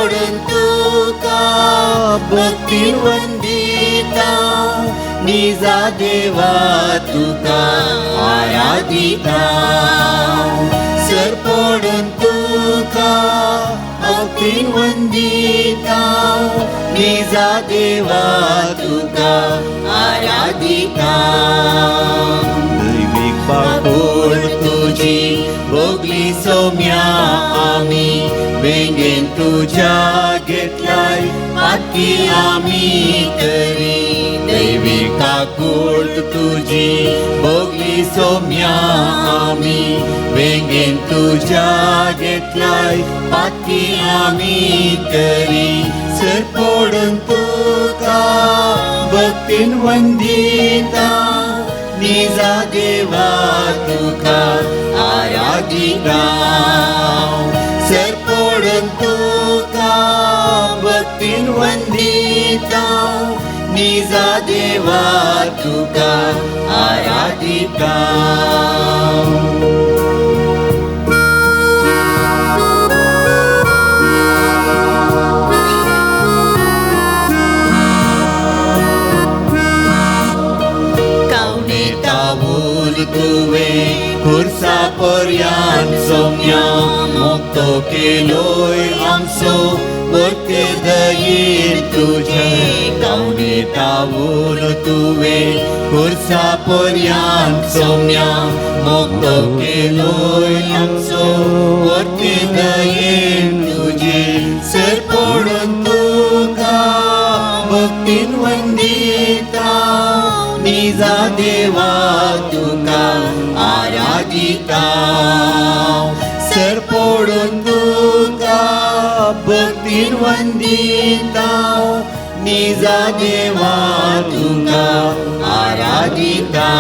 पडून तुका भक्तीन वंदिता, निजा देवा तुका आराधिता। सर पडून तुका भक्तीन वंदिता, निजा देवा तुका आराधिता। दैवीक पाकोळ तुजी भोगली सोम्या आमी, वेंगेन तुज्या घेतलाय पाती आमी तरी। दैवीक काकूळ तुजी भोगली सोम्या आमी, वेंगेन तुज्या घेतलाय पाती आमी तरी। सर पडून तुका भक्तीन वंदिता, निजा देवा तुका आराधिता। सर पडून तुका भक्तीन वंदिता, निजा देवा तुका आराधिता। तुवें खुर्सा पर्यान सोम्या, मुक्तो केलोय आमचो वर्ते दयेन तुजे। कावणे तावूल तुवें खुर्सा पर्यान सोम्या, मुक्तो केलोय आमचो वर्ते दयेन तुजे। सर पडून तुका भक्तीन वंदिता, निजा देवा तुका आराधिता। सर पडून तुका भक्तीन वंदिता, निजा देवा तुका आराधिता।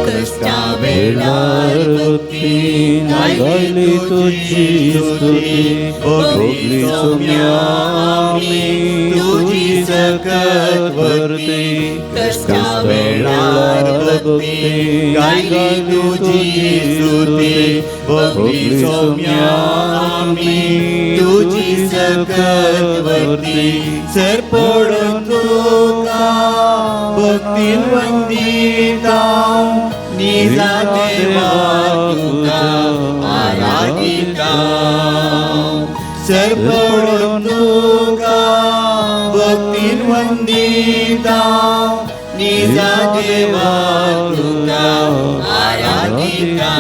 कश्टा वेळार भक्तीन गायली तुजी स्तुती, भोगली सोम्या आमी तुजी सकत वर्ती। कश्टा वेळार भक्ती गायली तुजी स्तुती, भोगली सोम्या आमी तुजी सकत वर्ती। सर पडून तुका भक्तीन वंदिता, निजा देवा तुका आराधिता। सर पडून तुका भक्तीन वंदिता, निजा देवा तुका आराधिता।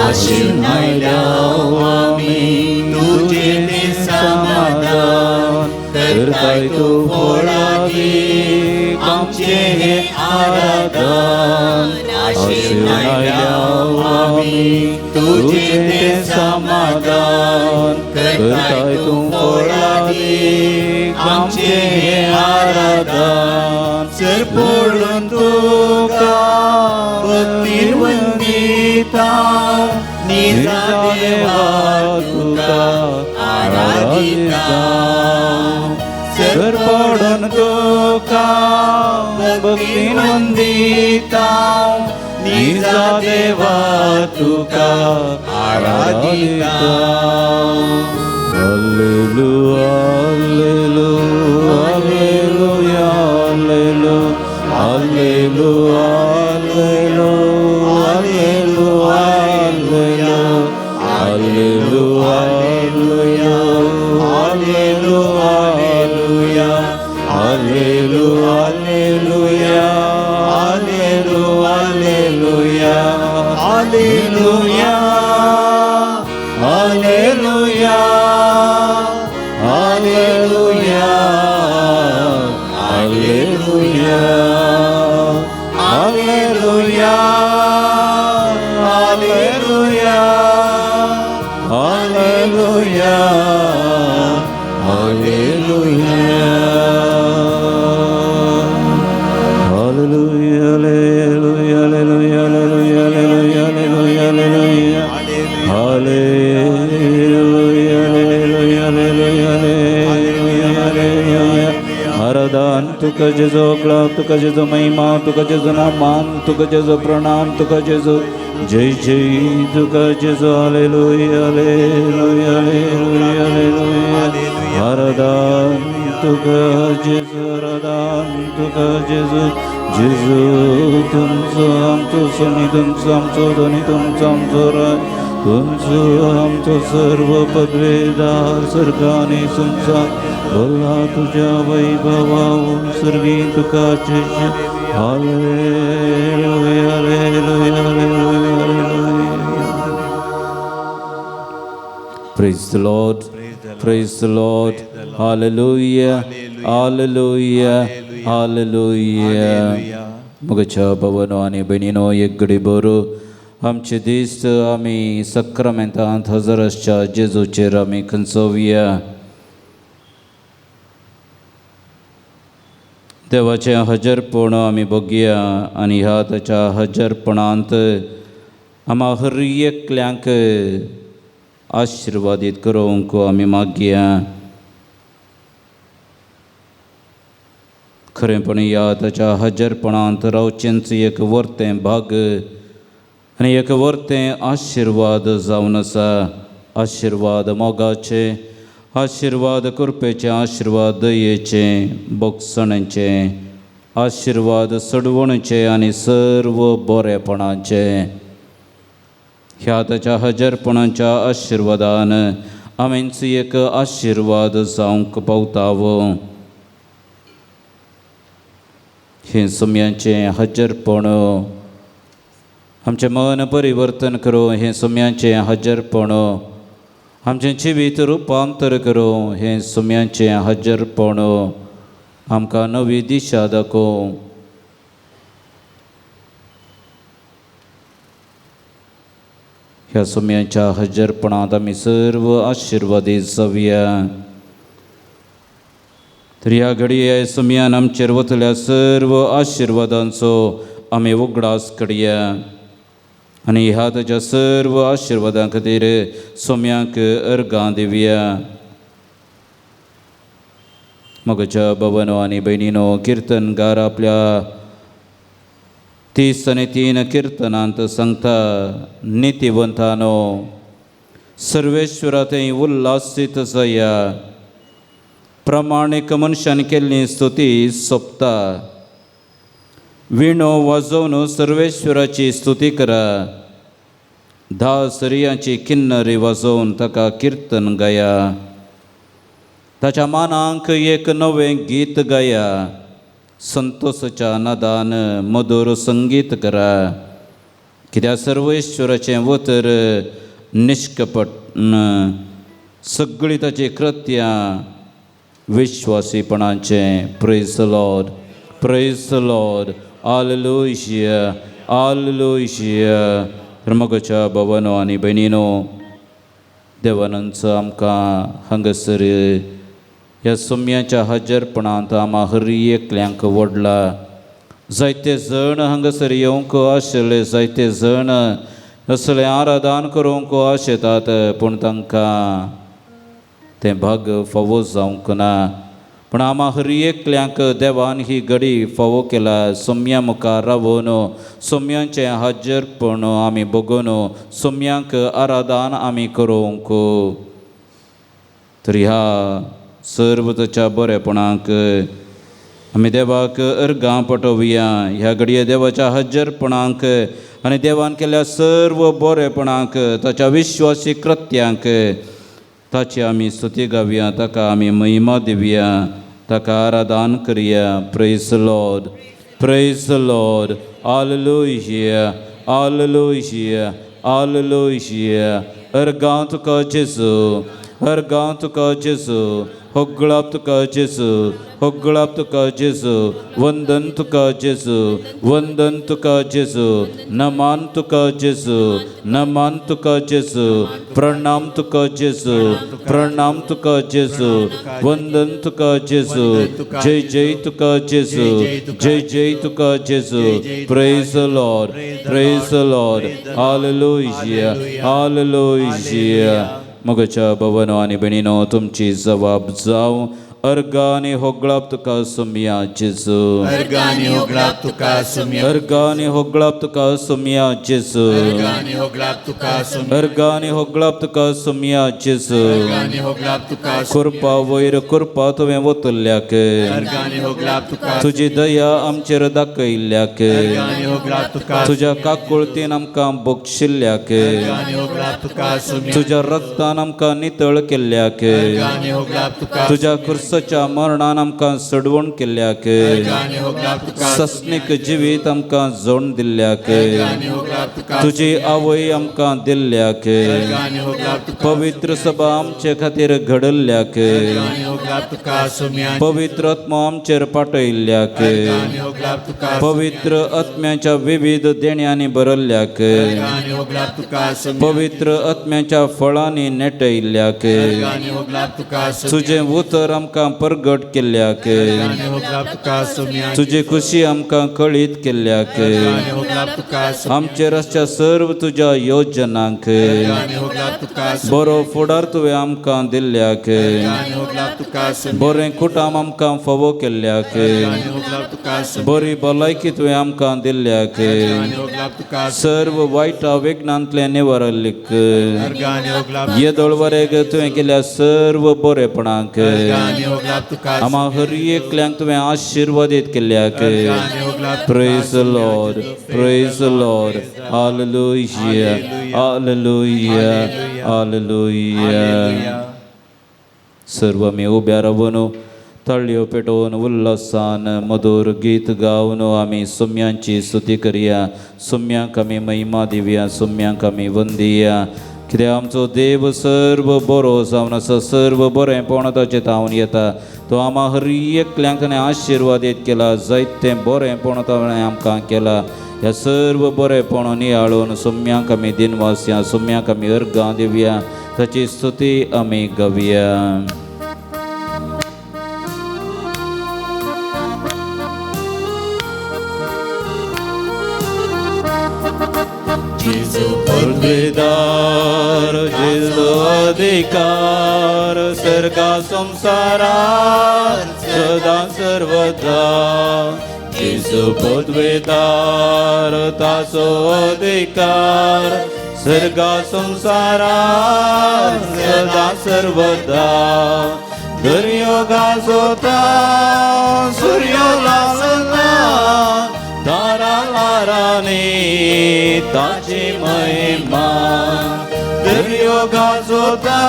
आशेन आयल्याव आमी तुजें तें समाधान, करताय तूं फळादीक आमचें हें आराधन। आशेन आयल्याव आमी तुजें तें समाधान, करताय तूं फळादीक आमचें हें आराधन। सर पडून तुका भक्तीन वंदिता, निजा देवा तुका आराधिता। सर पडून तुका भक्तीन वंदिता, निजा देवा तुका आराधिता। Hallelujah, hallelujah, hallelujah, hallelujah, hallelujah, hallelujah, hallelujah, hallelujah, hallelujah, hallelujah, hallelujah, hallelujah, hallelujah, hallelujah, hallelujah, hallelujah, hallelujah. Hallelujah, hallelujah, hallelujah, hallelujah, hallelujah, hallelujah, तुका जेजू होगळाप तुका जेजू महिमा तुका जेजू मान तुका जेजू प्रणाम तुका जेजू जय जय तुका जेजू हालेलुया हालेलुया हालेलुया हालेलुया आराधन तुका जेजू आराधन तुका जेजू जेजू तुमचो आमचो स्वामी तुमचो आमचो धनी तुमचो आमचो राज तुमचो आमचो सर्व पदवेदार स्वर्गाने संसार भरला तुझ्या वैभवा सर्वी तुका जय hallelujah hallelujah hallelujah hallelujah. Praise the Lord. Praise the Lord. Hallelujah. Hallelujah. Hallelujah. मोगाच्या भावानो आनी भयणीनो एक घडी बरो आमचे दीस आमी सक्रामेंतांत हजर आसच्या जेजूचेर आमी खंचोवया. देवाचें हजरपण आमी बघया आनी ह्या ताच्या हजरपणांत आमा हर एकल्यांक आशिर्वादीत करूंक आमी मागया. खरेंपणी ह्या ताच्या हजरपणांत रावचेंच एक वर्तें भाग आनी एक वर्तें आशिर्वाद जावन आसा. आशिर्वाद मोगाचे, आशिर्वाद कृपेचे, आशिर्वाद दयेचे, बोगसणेचे, आशिर्वाद सडवणचे आनी सर्व बरेपणाचे. ह्या ताच्या हजरपणाच्या आशिर्वादान आमीच एक आशिर्वाद जावंक पावतावो. हें सम्याचें हजरपण आमचें मन परिवर्तन करूं. हें सम्याचें हजरपण आमचें जिवीत रुपांतर करूं. हें सम्याचें हजरपण आमकां नवी दिशा दाखोवं. ह्या सम्याच्या हजरपणांत आमी सर्व आशिर्वादीत जावया. तर ह्या घडये सम्यान आमचेर वतल्या सर्व आशिर्वादांचो आमी उगडास करया आनी ह्या ताच्या सर्व आशिर्वादां खातीर सोम्याक अर्गां दिवया. मोगाच्या भावानो आनी भयणीनो, किर्तनगार आपल्या 33 किर्तनांत सांगता, नितीवंतानो सर्वेश्वरा थंय उल्हासीत जाया, प्रमाणीक मनशान केल्ली स्तुती सोंपता. विणो वाजोवन सर्वेश्वराची स्तुती करा, 10 सरयांची किन्नरी वाजोवन ताका किर्तन गाया, ताच्या मानांक एक नवें गीत गाया, संतोषाच्या नादान मधुर संगीत करा. कित्याक सर्वेश्वराचें वतर निष्कपट, सगळीं ताची कृत्यां विश्वासीपणाचें. Praise the Lord, praise the Lord, hallelujah, hallelujah. मोगाच्या भावानो आनी भयणीनो, देवानंचो आमकां हांगासर ह्या सोम्याच्या हजरपणांत आमा हर एकल्यांक व्हडला. जायते जण हांगासर येवंक आशिल्ले, जायते जण असलें आराधन करूंक आशेतात, पूण तांकां तें भाग फावो जावंक ना. पूण आमा हर एकल्यांक देवान ही घडी फावो केला. सोम्या मुखार रावून सोम्यांचें हजरपण आमी बगून सोम्यांक आराधन आमी करूंक. तर ह्या सर्व ताच्या बरेपणाक आमी देवाक अर्गां पटोवया. ह्या घडये देवाच्या हजरपणाक आनी देवान केल्ल्या सर्व बरेपणाक, ताच्या विश्वासी कृत्यांक ताची आमी स्तुती गावया, ताका आमी महिमा दिवया, ताका आराधन करया. Praise the Lord, praise the Lord, hallelujah, hallelujah, hallelujah. अर्गां तुका जेजू, अर्गां तुका जेजू, होगळाप तुका जेजू, होगळाप तुका जेजू, वंदन तुका जेजू, वंदन तुका जेजू, नमान तुका जेजू, नमान तुका जेजू, प्रणाम तुका जेजू, प्रणाम तुका जेजू, वंदन तुका जेजू, जय जय तुका जेजू, जय जय तुका जेजू. Praise the Lord, praise the Lord, hallelujah, hallelujah. मोगाच्या भावानो आनी भयणीनो, तुमची जबाब जावं. अर्गा आनी होगळाप तुका सोमया जेजू. अर्गा आनी होगळाप तुका सोमया. अर्गा आनी होगळाप तुका सोमया जेजू. अर्गा आनी होगळाप तुका सोमया. अर्गा आनी होगळाप तुका सोमया जेजू. अर्गा आनी होगळाप तुका. कृपा वयर कृपा तुवें वतल्याक. अर्गा आनी होगळाप तुका. तुजी दया आमचेर दाखयल्ल्याक. अर्गा आनी होगळाप तुका. तुज्या काकुळतीन आमकां बक्षिल्ल्याक. अर्गा आनी होगळाप तुका सोमया. तुज्या रक्तान आमकां नितळ केल्ल्याक. अर्गा आनी होगळाप तुका. तुज्या खुर्साच्या मरणान आमकां सडवण केल्ल्याक. अर्गा आनी होगळाप तुका. सस्नीक जिवीत आमकां जोड दिल्ल्याक. अर्गा आनी होगळाप तुका. तुजी आवय आमकां दिल्ल्याक. अर्गा आनी होगळाप तुका. पवित्र सभा आमचे खातीर घडल्ल्याक. अर्गा आनी होगळाप तुका सोमया. पवित्र आत्मा आमचेर पाटयल्ल्याक. अर्गा आनी होगळाप तुका. पवित्र आत्म्याच्या विविध देण्यांनी भरल्ल्याक. अर्गा आनी होगळाप तुका सोमया. पवित्र आत्म्याच्या फळांनी नेटयल्ल्याक. अर्गा आनी होगळाप तुका सोमया. तुजें उतर आमकां प्रगट केल्ल्याक. अर्गा आनी होगळाप तुका सोमया. तुजी खुशी आमकां कळीत केल्ल्याक. अर्गा आनी होगळाप तुका सोमया. आमचेर आसच्या सर्व तुज्या योजनांक अर्गा आनी होगळाप तुका सोमया. बरो फुडार तुवें आमकां दिल्ल्याक. अर्गा आनी होगळाप तुका सोमया. बरें कुटाम आमकां फावो केल्ल्याक. अर्गा आनी होगळाप तुका सोमया. बरी भलायकी तुवें आमकां दिल्ल्याक. अर्गा आनी होगळाप तुका. सर्व वायटा विघ्नांतलें निवारल्लीक. अर्गा आनी होगळाप. येदोळ वरेग तुवें केल्या सर्व बरेपणाक. अर्गा आनी होगळाप तुका. आमा हर एकल्यांक तुवें आशिर्वादीत केल्ल्याक. अर्गा आनी होगळाप. Praise the Lord, praise the Lord, hallelujah, hallelujah, hallelujah. सर्व आमी उब्या रावन ताळयो पेटोवन उल्हासान मधुर गीत गावन आमी सोम्यांची स्तुती करया. सोम्यांक आमी महिमा दिवया, सोम्यांक आमी वंदिया. कित्याक आमचो देव सर्व बरो जावन आसा, सर्व बरेंपण ताचें तावन येता. तो आमा हर एकल्यांक ताणें आशिर्वादीत केला, जायतें बरेंपण ताणें आमकां केला. ह्या सर्व बरेंपण नियाळून सोम्यांक आमी दिनवासया, सोम्यांक आमी अर्गां दिवया, ताची स्तुती आमी गावया. जेजू पदवीदार जेजू अधिकार सर्गा संसारार सदा सर्वदा. जेजू पदवीदार ताचो अधिकार सर्गा संसारार सदा सर्वदा. दर्यो गाजोता सूर्यो लासता तारा लाराने ताची महिमा. दर्यो गाजोता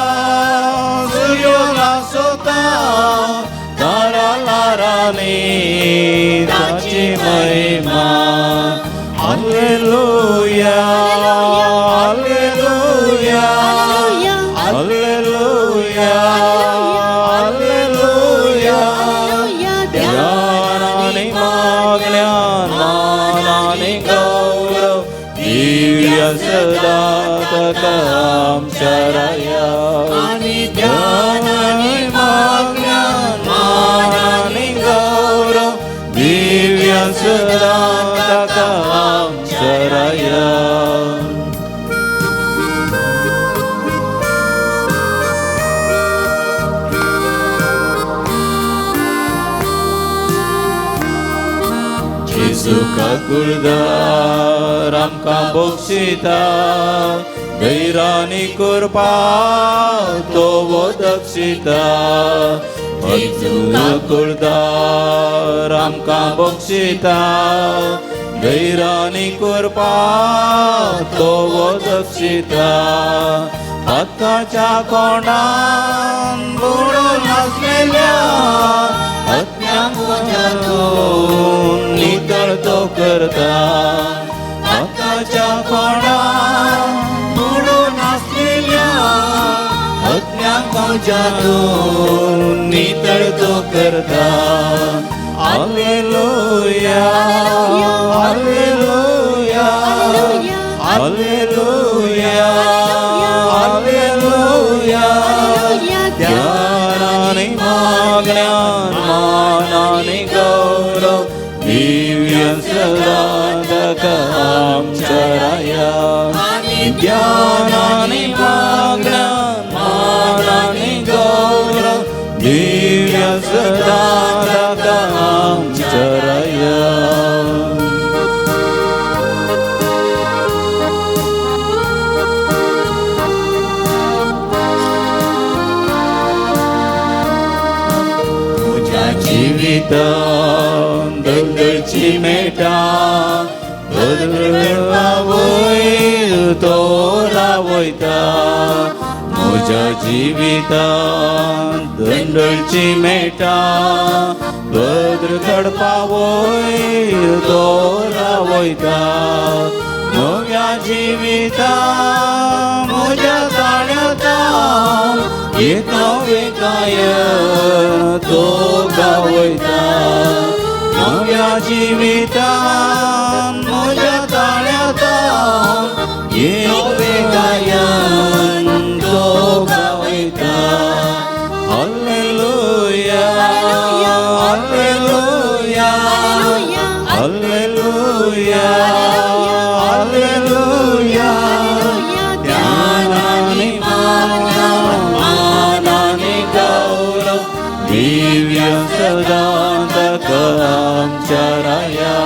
सूर्यो लासोता तारा लाराने ताची महिमा. Hallelujah, hallelujah, hallelujah, hallelujah. ध्यानाने मागण्यान मानाने गौरव दिव्य सदा ताका आमच्या राया. ध्यानाने मागण्यान मानाने गौरव दिव्य सदा ताका आमच्या राया. जेजू काकुळदार आमकां बक्षिता धैर्यानी कृपा तो दक्षिता. जेजू काकुळदार आमकां बक्षिता धैर्यानी कृपा तो दक्षिता. आत्माच्या कोणान बुडून आसलेल्या आत्म्यांक नितळ तो करता. आत्माच्या कोणान बुडून आसलेल्या आत्म्यांक नितळ तो करता. Hallelujah, hallelujah, hallelujah, hallelujah. ध्यानाने मागण्यान मानाने गौरव दिव्य सदा ताका आमच्या राया. ध्यानाने मागण्यान मानाने गौरव दिव्य जिवितान दलदलची मेटा वयर तो रावयता म्हज्या जिवितान दंडळची मेटा भद्र कडपा वयर तो रावयता म्हज्या जिविता म्हज्या ताळ्याता एक नवें गायन तो गावयता म्हज्या जिवितान म्हज्या ताळ्याता एक नवें गायन तो गावयता. Hallelujah, hallelujah, hallelujah, hallelujah. ज्ञानाने मानाने गौरव दिव्य सदा आमच्या राया.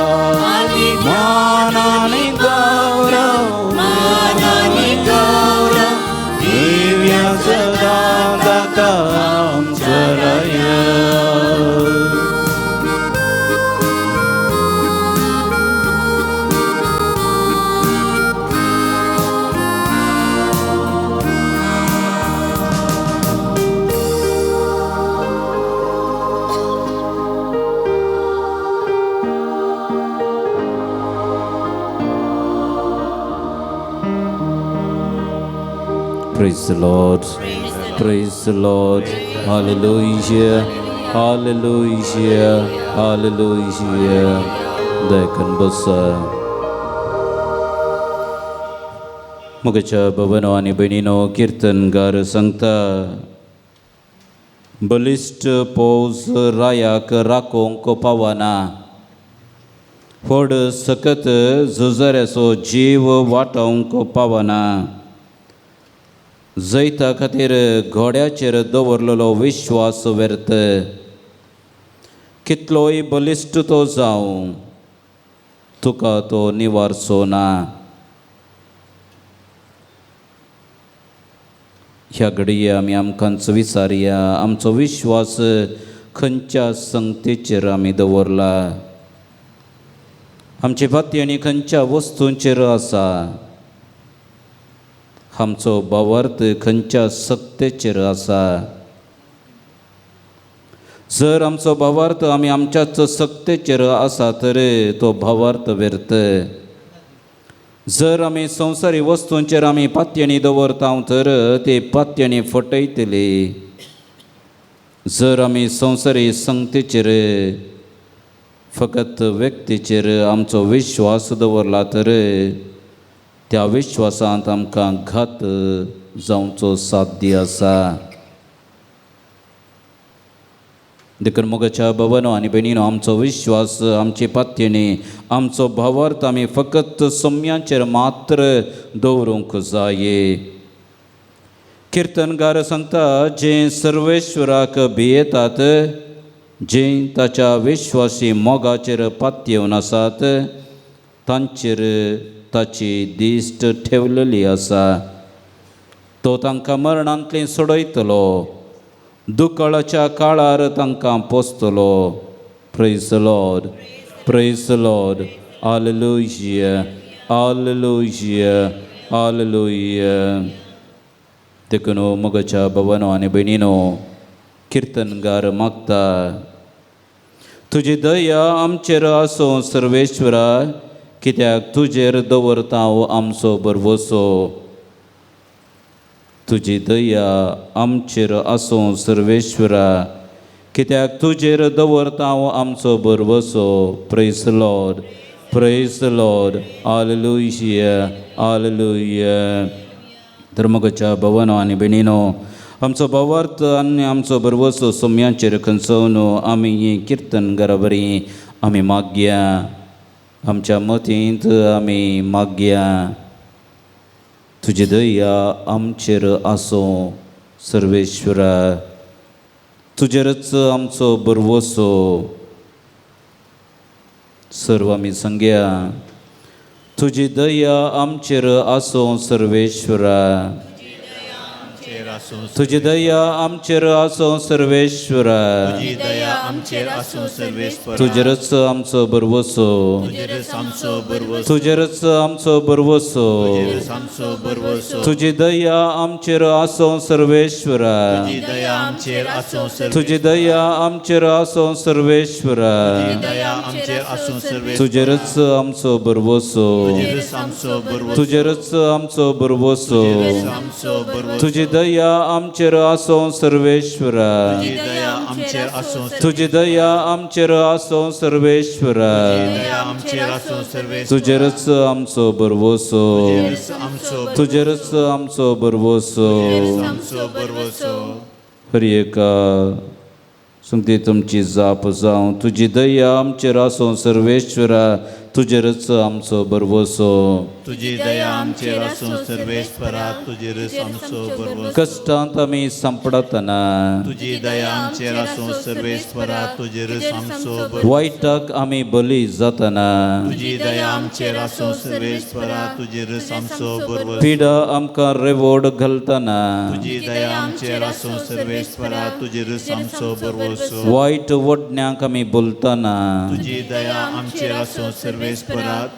मानाने गौरव, मानाने गौरव दिव्य सदा आमच्या राया. Praise the Lord. Praise the Lord. Hallelujah. Hallelujah. Hallelujah. दयकन बसा. मुगाच्या भवनो आनी भयणीनो, किर्तनगार सांगता, बलिश्ट पौज रायाक राखोवंक पावना, व्हड सकत झुजाऱ्याचो जीव वाटावंक पावना. जैता खातीर घोड्याचेर दवरलेलो विश्वास व्यर्थ. कितलोय बलिश्ट तो जावं, तुका तो निवारचो ना. ह्या घडये आमी आमकांच विचारया, आमचो विश्वास खंयच्या संगतेचेर आमी दवरला? आमची पातयणी खंयच्या वस्तूंचेर आसा? आमचो भावार्थ खंयच्या सक्तेचेर आसा? जर आमचो भावार्थ आमी आमच्याच सक्तेचेर आसा तर तो भावार्थ व्यर्थ. जर आमी संवसारी वस्तूंचेर आमी पातयणी दवरता तर ते पातयणी फटयतली. जर आमी संवसारी संगतेचेर फकत व्यक्तीचेर आमचो विश्वास दवरला तर त्या विश्वासांत आमकां घात जावचो साध्य आसा. देखून मोगाच्या भवनो आनी भयणीनो, आमचो विश्वास, आमची पातयणी, आमचो भावार्थ आमी फकत सम्यांचेर मात्र दवरूंक जाये. किर्तनगार सांगता, जे सर्वेश्वराक भियेतात, जे ताच्या विश्वासी मोगाचेर पातयेवन आसात, तांचेर ताची दिश्ट ठेवलेली आसा. तो तांकां मरणांतली सोडयतलो, दुकळाच्या काळार तांकां पोसतलो. Praise the Lord, praise the Lord. Hallelujah, hallelujah, hallelujah. देखून मोगाच्या भवनो आनी भयणीनो, किर्तनगार मागता, तुजी दया आमचेर आसूं सर्वेश्वरा, कित्याक तुजेर दवरता हांव आमचो भरवसो. तुजी दया आमचेर आसूं सर्वेश्वरा, कित्याक तुजेर दवरता हांव आमचो भरवसो. Praise Lord, praise Lord. Hallelujah, hallelujah. धर्मगच्या भवनो आनी भयणीनो, आमचो भावार्थ आनी आमचो भरवसो सोम्यांचेर खंचोवन आमी ही किर्तन घराबरी आमी मागया, आमच्या मतींत आमी मागया, तुजी दया आमचेर आसूं सर्वेश्वरा, तुजेरच आमचो भरवसो. सर्व आमी सांगया, तुजी दया आमचेर आसूं सर्वेश्वरा. आमचेर आसूं। तुजी दया आमचेर आसूं सर्वेश्वरा। तुजी दया आमचेर आसूं सर्वेस्परा। तुजेरच आमचो भरवसो। तुजेरच आमचो भरवसो। तुजेरच आमचो भरवसो। तुजेरच आमचो भरवसो। तुजी दया आमचेर आसूं सर्वेश्वरा। तुजी दया आमचेर आसूं सर्वेस्परा। तुजी दया आमचेर आसूं सर्वेश्वरा। तुजी दया आमचेर आसूं सर्वेस्परा। तुजेरच आमचो भरवसो। तुजेरच आमचो भरवसो। तुजेरच आमचो भरवसो। तुजेरच आमचो भरवसो। तुजी दया आमचेर आसूं सर्वेश्वरा। तुजी दया आमचेर आसूं। तुजी दया आमचेर आसूं सर्वेश्वरा। तुजी दया आमचेर आसूं सर्वेस्परा। तुजेरच आमचो भरवसो। तुजेरच आमचो तुजेरच आमचो भरवसो। तुजेरच आमचो भरवसो। हर एका सुमती तुमची जाप जावं। तुजी दया आमचेर आसूं सर्वेश्वरा। तुजेरच आमचो भरवसो। तुजी दया आमचेर आसूं सर्वेस्परा। तुजेरच आमचो भरवसो। कश्टांत आमी सांपडतना तुजी दया आमचेर आसूं सर्वेस्परा। तुजेरच आमचो भरवसो। वायटाक आमी बली जातना तुजी दया आमचेर आसूं सर्वेस्परा। तुजेरच आमचो भरवसो। पिडा आमकां रेवोड घालतना तुजी दया आमचेर आसूं सर्वेस्परा। तुजेरच आमचो भरवसो। वायट वडण्यांक आमी बोलतना तुजी दया आमचेर आसूं सर्वेस्परा।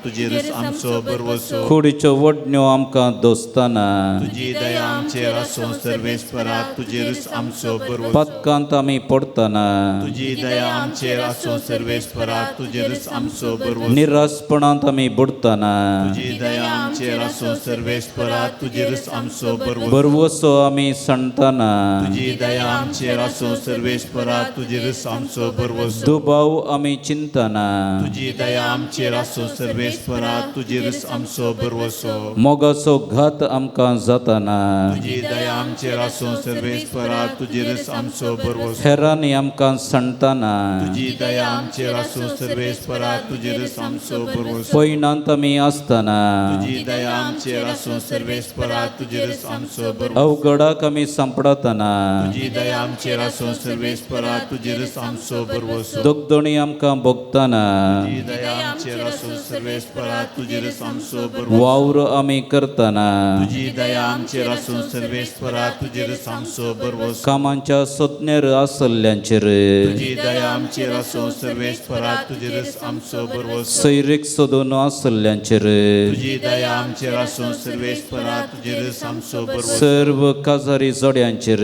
तुजेरच आमचो भरवसो। कुडीच्यो वडण्यो आमकां दोसतना तुजी दया आमचेर आसूं सर्वेस्परा। तुजेरच आमचो भरवसो। पथकांत आमी पडतना तुजी दया आमचेर आसूं सर्वेस्परा। तुजेरच आमचो भरवसो। निराशपणांत आमी बुडतना तुजी दया आमचेर आसूं सर्वेस्परा। तुजेरच आमचो भरवसो। भरवसो आमी सांडतना तुजी दया आमचेर आसूं सर्वेस्परा। तुजेरच आमचो भरवसो। दुबाव आमी चिंतना तुजी दया आमचेर आसूं सर्वेस्परा। तुजेरच आमचो भरवसो। मोगाचो घात आमकां जातना तुजी दया आमचेर आसूं सर्वेस्परा। तुजेरच आमचो भरवसो। हेरांनी आमकां सांडतना तुजी दया आमचेर आसूं सर्वेस्परा। तुजेरच आमचो भरवसो। पयणांत आमी आसतना तुजी दया आमचेर आसूं सर्वेस्परा। तुजेरच आमचो भरवसो। अवघडाक आमी सांपडतना तुजी दया आमचेर आसूं सर्वेस्परा। तुजेरच आमचो भरवसो। दोगदणी आमकां भोगतना तुजी दया आमचेर आसूं सर्वेस्परा। तुजेरच आमचो भरवसो। वावर आमी करतना तुजी दया आमचेर आसूं सर्वेस्परा। तुजेरच आमचो भरवसो। कामांच्या सोदनेर आसल्ल्यांचेर तुजी दया आमचेर आसूं सर्वेस्परा। तुजेरच आमचो भरवसो। सैरीक सोदून आसल्ल्यांचेर तुजी दया आमचेर आसूं सर्वेस्परा। तुजेरच आमचो भरवसो। सर्व काजारी जोड्यांचेर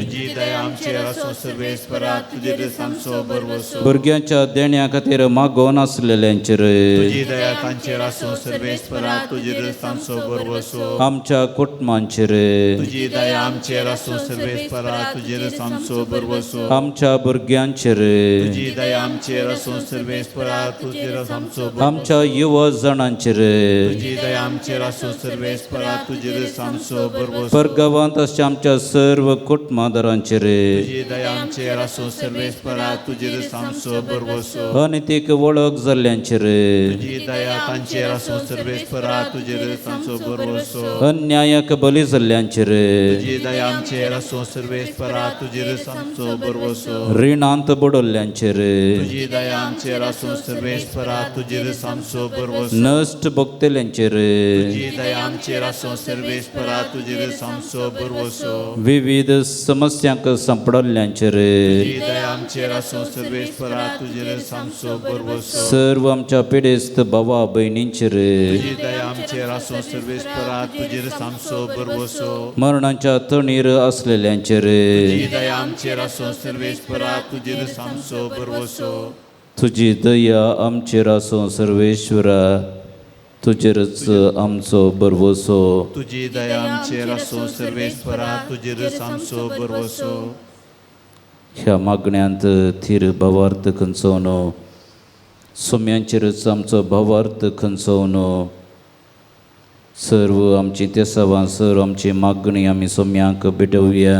तुजी दया आमचेर आसूं सर्वेस्परा। तुजेरच आमचो भरवसो। भुरग्यांच्या देण्या खातीर मागोवन आसलेल्यांचेर तुजी दया तांचेर आसूं सर्वेस्परा। तुजेरच आमचो भरवसो। आमच्या कुटुंबांचेर तुजी दया आमचेर आसूं सर्वेस्परा। तुजेरच आमचो भरवसो। आमच्या भुरग्यांचेर तुजी दया आमचेर आसूं सर्वेस्परा। तुजेरच आमचो भरवसो। आमच्या युवा जाणांचेर तुजी दया आमचेर आसूं सर्वेस्परा। तुजेरच आमचो भरवसो। परगांवांत आसच्या आमच्या सर्व कुटुंबादारांचेर तुजी दया आमचेर आसूं सर्वेस्परा। तुजेरच आमचो भरवसो। अनितीक वळख जाल्ल्यांचेर तुजी दया तांचेर आसूं सर्वेस्परा। तुजेरच आमचो भरवसो। अन्यायाक बली जाल्ल्यांचेर तुजी दया आमचेर आसूं सर्वेस्परा। तुजेरच आमचो भरवसो। रिणांत बुडल्ल्यांचेर तुजी दया आमचेर आसूं सर्वेस्परा। तुजेरच आमचो भरवसो। नश्ट भोगतल्यांचेर तुजी दया आमचेर आसूं सर्वेस्परा। तुजेरच आमचो भरवसो। विविध समस्यांक सांपडल्ल्यांचेर तुजी दया आमचेर आसूं सर्वेस्परा। तुजेरच आमचो भरवसो। सर्व आमच्या पिडेस्त भावा भयणींचेर तुजी दया आमचेर आसूं सर्वेस्परा। तुजेरच आमचो भरवसो। मरणाच्या तणीर आसलेल्यांचेर तुजी दया आमचेर आसूं सर्वेस्परा। तुजेरच आमचो भरवसो। तुजी दया आमचेर आसूं सर्वेश्वरा। तुजेरच आमचो भरवसो। तुजी दया आमचेर आसूं सर्वेस्परा। तुजेरच आमचो भरवसो। ह्या मागण्यांत थीर भावार्थ खंचोवन सोम्यांचेरच आमचो भावार्थ खंचोवन सर्व आमची तेसावां सर्व आमची मागणी आमी सोम्यांक भेटोवया।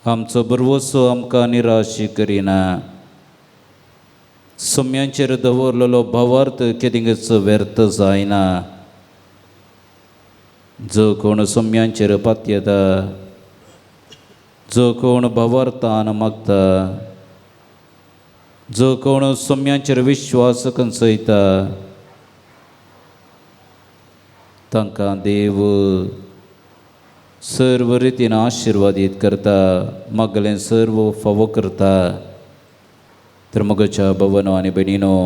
आमचो भरवसो आमकां निराश करिना। सोम्यांचेर दवरलेलो भावार्थ केदिंगच व्यर्थ जायना। जो कोण सोम्यांचेर पातयेता, जो कोण भावार्थान मागता, जो कोण सोम्यांचेर विश्वास कंचयता तांकां देव सर्व रितीन आशिर्वादीत करता, मागलें सर्व फावो करता. तर मगच्या भवनो आनी भयणीनो,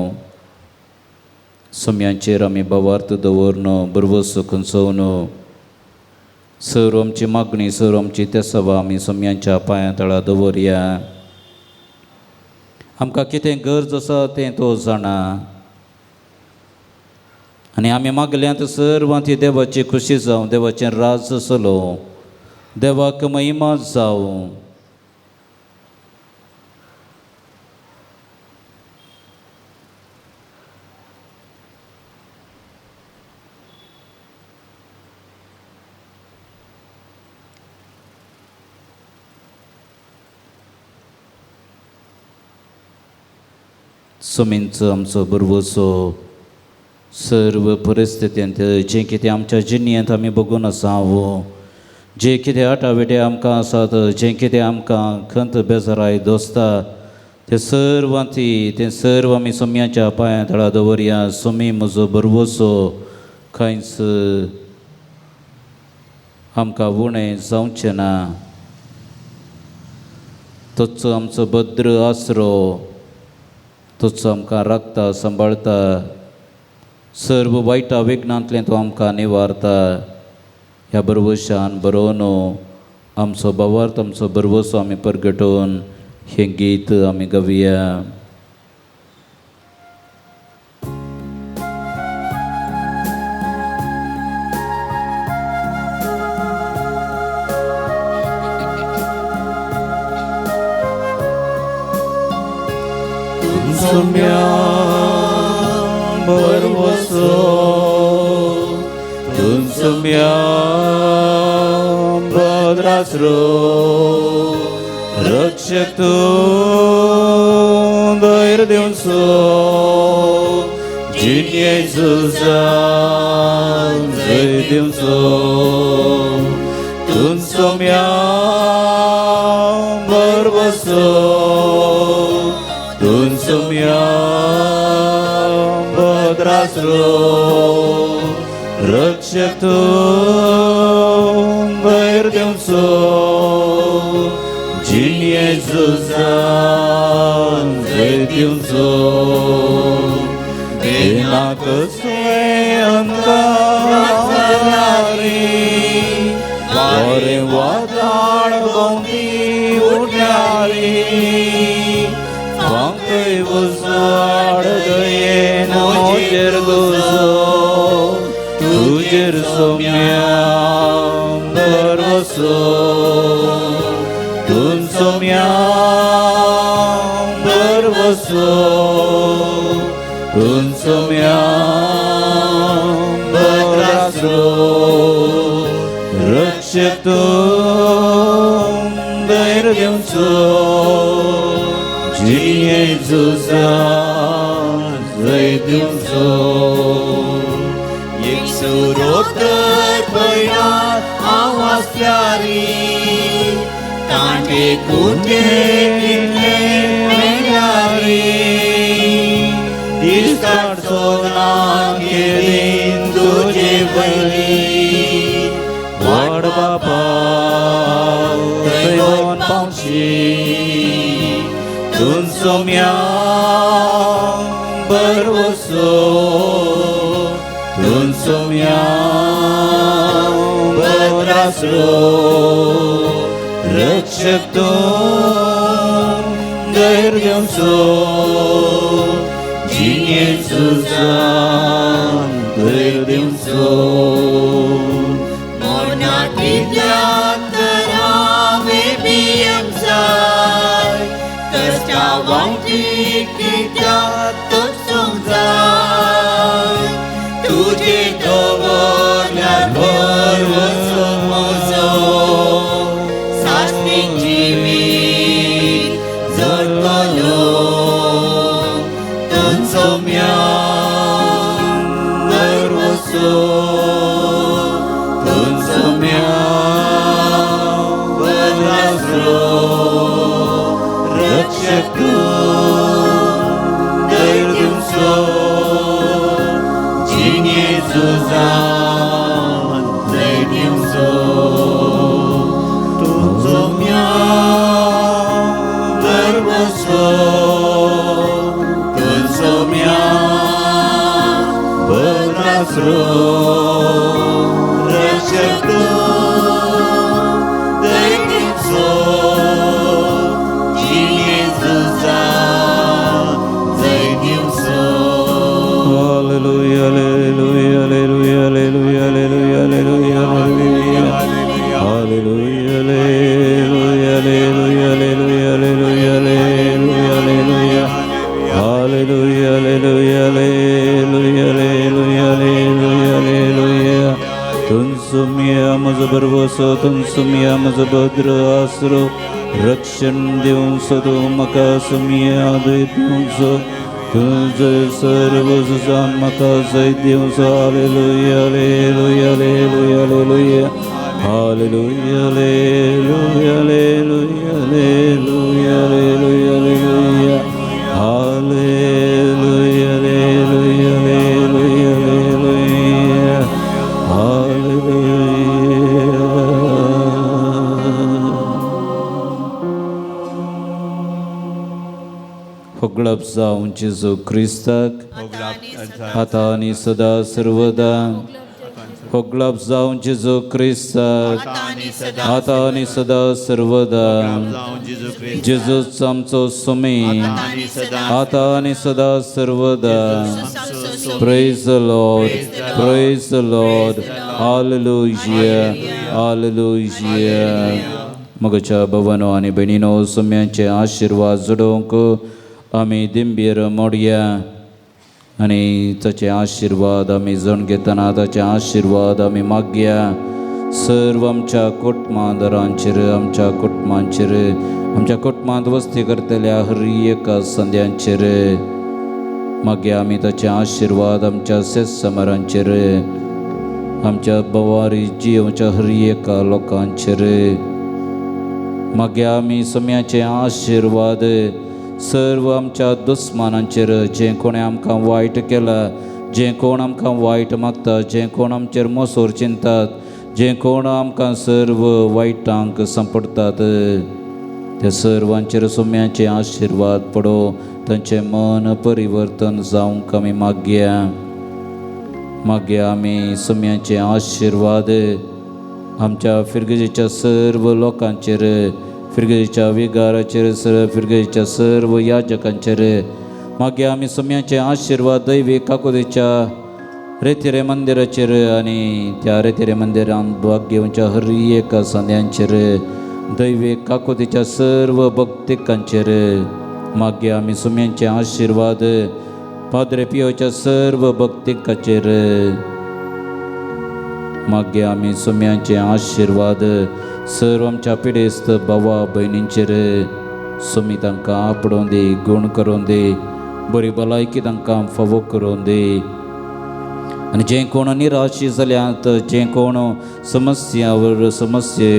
सोम्यांचेर आमी भावार्थ दवरन बरवसो खंचोवन सर्व आमची मागणी, सर्व आमची तेसवा आमी सोम्यांच्या पांयां तळा दवरया. आमकां कितें गरज आसा तें तो जाणा आनी आमी मागल्यांत सर्वां ती देवाची खुशी जावं, देवाचें राज चलोवं, देवाक महिमा जावं. सोमींचो आमचो बरवसो सर्व परिस्थितींत जें कितें आमच्या जिणेंत आमी बघून आसा, जे कितें आटाविटे आमकां आसात, जें कितें आमकां खंत बेजाराय दोस्ता, ते सर्वांती तें सर्व आमी सोम्याच्या पांयां तळा दवरया. सोमी म्हजो बरवसो कांयच आमकां उणें जावचें ना. तोच आमचो भद्र आसरो, तोच आमकां राखता सांबाळता, सर्व वायटा विघ्नांतलें तो आमकां निवारता. ह्या बरवशान बरोवन आमचो भावार्थ, आमचो बरवसो आमी परगटोवन हें गीत आमी गावया. सोम्या बरवसो, तुमसोम्या भद्रासरो, रक्षक तूं धैर्य दिवचो, जिणे झुजान जय दिवचो. तुमसोम्या बरवसो, तुमसोम्या भद्रासरो, रक्षक तूं धैर्य दिवचो, जिणे झुजान जय दिवचो. देनाक वारें वादाळ भोंवती उठल्यारी, फांकय उजवाड दयेन म्हजेर गुजो, तुजेर सोम्या भरवसो, तुमसोम्या भरवसो, तुमसोम्या भद्रासरो, रक्षक तूं धैर्य दिवचो, जिणे झुजान जय दिवचो. एक सुरोतर पयणात हांव आसल्यारी, कांटे कुटे कितले मेळ्ळ्यारी, दिसकाडचो ना केलीन तुजे वयली, वाड बापा थंय वचून पावशी, तुमसोम्या बरवसो, तुमसोम्या भद्रासरो, रक्षक तूं धैर्य दिवचो, जिणे झुजान धैर्य दिवचो. मोना कितल्या तर हांवें भियेवंक जाय, कश्टा वावटी कित्याक तोचूंक जाय, तुजे दवरल्यार भरवसो म्हजो, साश्टीक जिवीत जगतलो. तुमसोम्या भरवसो, तुमसोम्या भद्रासरो, रक्षक तूं धैर्य दिवचो, जिणे झुजान आसरो रक्षक तूं दैतीचो जिणे झुजा जय दिवचो. Hallelujah, hallelujah, hallelujah, hallelujah, hallelujah, hallelujah, hallelujah. Hallelujah, hallelujah, hallelujah, hallelujah, hallelujah, hallelujah, hallelujah. Hallelujah, hallelujah, hallelujah, hallelujah, hallelujah, hallelujah. तुमसुमिया म्हजो भरवसो, तुमसुमिया म्हजो भद्र आसरो, रक्षण दिवंसो तूं म्हाका सुमिया दिवंसो, तुझे सर्व सुजान म्हाका जैत दिवंसो. Hallelujah, hallelujah, hallelujah, hallelujah. Hallelujah, hallelujah, hallelujah, hallelujah, hallelujah, hallelujah. Hallelujah, hallelujah, hallelujah, hallelujah. Hallelujah. होगळप जावं जेजू क्रिस्ताक, आतां आनी सदा सर्वदा. होगळप जावं जेजू क्रिस्ताक, आतां आनी सदा सर्वदा. जावं जेजू क्रिस्त, जेजूच आमचो सुमी, आनी सदा आतां आनी सदा सर्वदा. Praise the Lord, praise the Lord, hallelujah, hallelujah. मगच्या भवनो आनी भयणीनो, सुम्यांचे आशिर्वाद जोडोवंक आमी दिंबीर मोडया आनी ताचे आशिर्वाद आमी जण घेतना ताचे आशिर्वाद आमी मागया. सर्व आमच्या कुटुंबांदरांचेर, आमच्या कुटुंबांचेर, आमच्या कुटुंबांत वस्ती करतल्या हर एका संद्यांचेर मागीर आमी ताचे आशिर्वाद आमच्या शेतसमरांचेर, आमच्या बवारी जियोच्या हर एका लोकांचेर. मागीर आमी सम्याचे आशिर्वाद सर्व आमच्या दुस्मानांचेर, जें कोणें आमकां वायट केलां, जें कोण आमकां वायट मागता, जें कोण आमचेर मोसोर चिंतात, जें कोण आमकां सर्व वायटांक सांपडटात, त्या सर्वांचेर सुम्याचे आशिर्वाद पडो, तांचें मन परिवर्तन जावंक आमी मागया. मागीर आमी सुम्याचे आशिर्वाद आमच्या फिरगजेच्या सर्व लोकांचेर, फिरगजेच्या विगाराचेर, फिरगजेच्या सर्व याजकांचेर. मागीर आमी सुम्याचे आशिर्वाद दैवी काकुदेच्या रेतिरे मंदिराचेर आनी त्या रेतिरे मंदिरांत भाग घेवच्या हर एका संद्यांचेर, दैवी काकुतीच्या सर्व भक्तिकांचेर. मागीर आमी सुम्यांचे आशिर्वाद पाद्रे पियोच्या सर्व भक्तिकाचेर. मागीर आमी सुम्यांचे आशिर्वाद सर्व आमच्या पिडेस्त भावा भयणींचेर. सुमी तांकां आपडोवन दी, गूण करून दी, बरी भलायकी तांकां फावो करून दी. आनी जें कोण निराशी जाल्यात, जें कोण समस्या वर समस्ये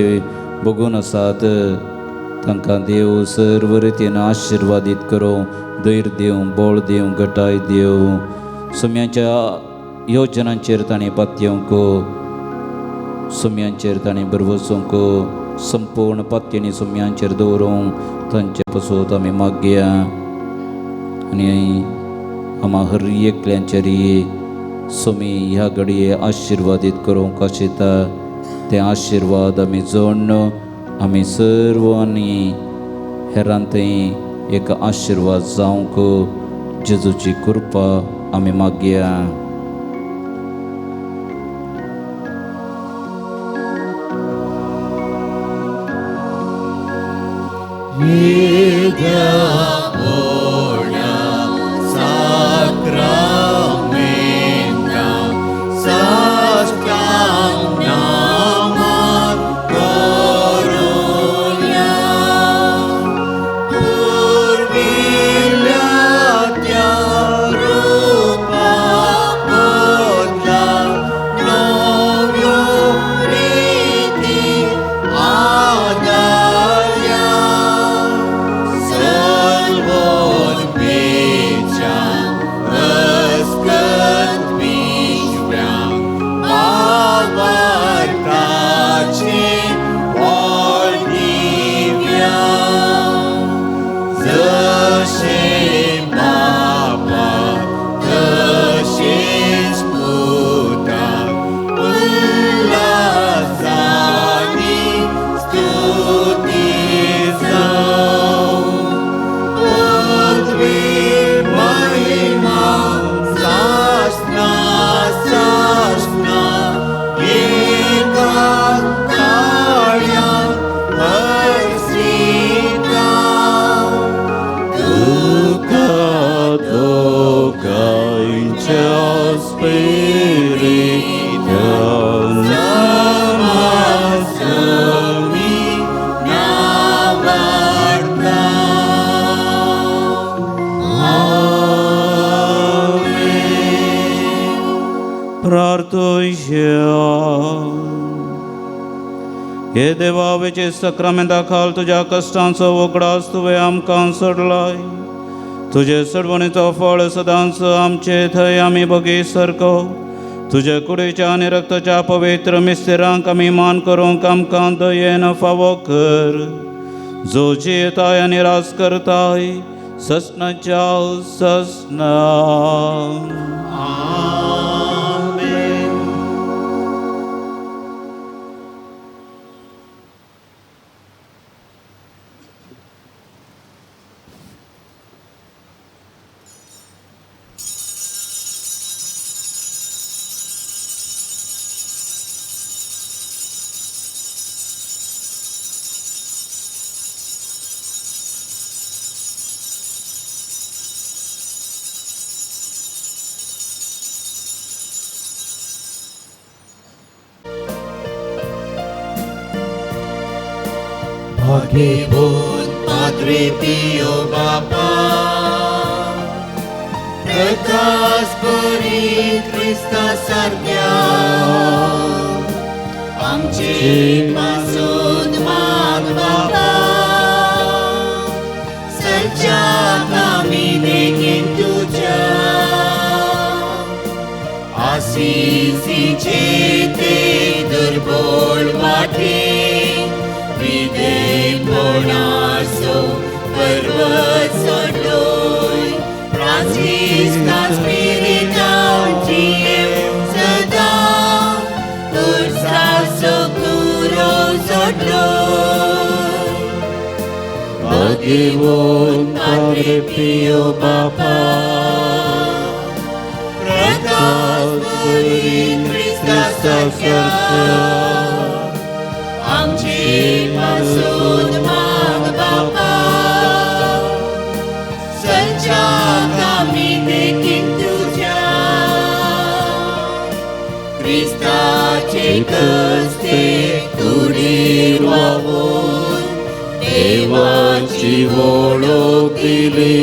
भोगून आसात, तांकां देव सर्व रितीन आशिर्वादीत करूं, धैर्य दिवं, बळ दिवं, घटाय दिवं. सुम्यांच्या योजनांचेर तांणी पातयेवंक, सुम्यांचेर तांणी भरवसूंक, संपूर्ण पातयेनी सुम्यांचेर दवरूंक तांचे पसून आमी मागया. आनी आमा हर एकल्यांचेर सुमी ह्या घडये आशिर्वादीत करूंक आशिता, ते आशिर्वाद आमी जोडून आमी सर्व आनी हेरां थंय एक आशिर्वाद जावंक जेजूची कृपा आमी मागया. साक्रामेंता साष्टांग नामान करुया, पुर्विल्ल्या त्या रुपा हे देवा वेचे सक्रामेंता खाल तुज्या कश्टांचो उगडास तुवें आमकां सोडलाय. तुजे सोडवणेचो फळ सदांच आमचे थंय आमी बगी सारको. तुजे कुडीच्या आनी रक्ताच्या पवित्र मिस्तेरांक आमी मान करूंक आमकां दयेन फावो कर. जो जियेताय आनी राज करताय ससनाच्या ससना. भाग्यवंत पाद्रे पियो बापा, प्रकाश बरी क्रिस्ता सारक्या आमचे पासून माग बापा, सच्च्या आमी देखीन तुज्या आसिसीचे ते दुर्बळ वाटे विदेपणाचो पर्वत सोडलोय फ्रांसिस्का स्पिरितान जियेव सदां उर्साचो कुरो सोडलोय. भाग्यवंत पाद्रे पियो बापा, प्रकाश बरी क्रिस्ता सारक्या आमचे पासून माग बापा, सच्च्या आमी देखीन तुज्या क्रिस्ताचे कस्ते कुडीर वावून देवाची वळख दिली.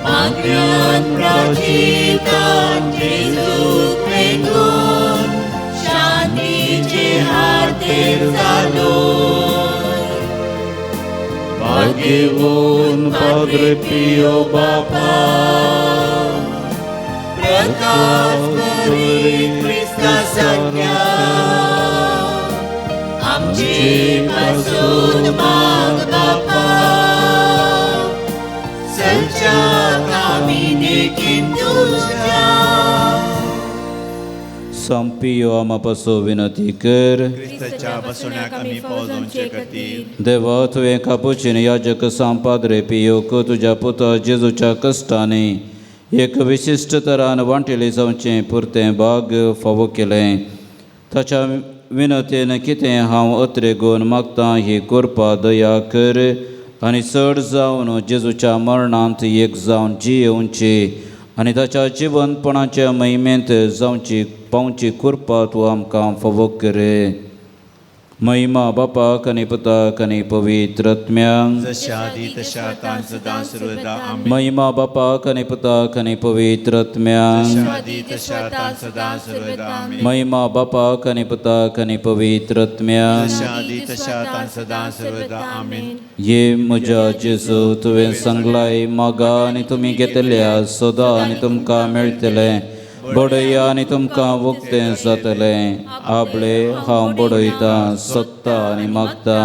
मागण्यान प्राचितान जेजूक पेंगून शांतीचे हातेर जालो. भाग्यवंत पाद्रे पियो बापा, प्रकाश बरी क्रिस्ता सारक्या आमचे पासून माग बापा, सच्च्या आमी देखीन तुज्या. संपियो आमा पासो विनती कर. क्रिस्ताच्या बसवण्याक आमी पावजोवचे खातीर. देवा तुवें कापुचीन याजक सांग पाद्रे पियोक तुज्या पुता जेजूच्या कश्टांनी एक विशिश्ट तरान वांटेली जावचें पुरतें भाग फावो केलें. ताच्या विनतेन कितें हांव अत्रेगून मागतां ही कृपा दया कर आनी चड जावन जेजूच्या मरणांत एक जावन जियेवची आनी ताच्या जिवंतपणाच्या महिमेंत जावची पावची कृपा तूं आमकां फावो कर. महिमा बापाक आनी पुताक आनी पवित्र आत्म्यांक. जशा आदी तशा आतां सदां सर्वदा आमेन. महिमा बापाक आनी पुताक आनी पवित्र आत्म्यांक. जशा आदी तशा आतां सदां सर्वदा आमेन. महिमा बापाक आनी पुताक आनी पवित्र आत्म्यांक. जशा आदी तशा आतां सदां सर्वदा आमेन. ये म्हज्या जेजू तुवें सांगलाय मागा आनी तुमी घेतल्या सदां आनी तुमकां मेळटलें, बडया आनी तुमकां उक्तें जातलें. आपले हांव बडयतां सोदता आनी मागतां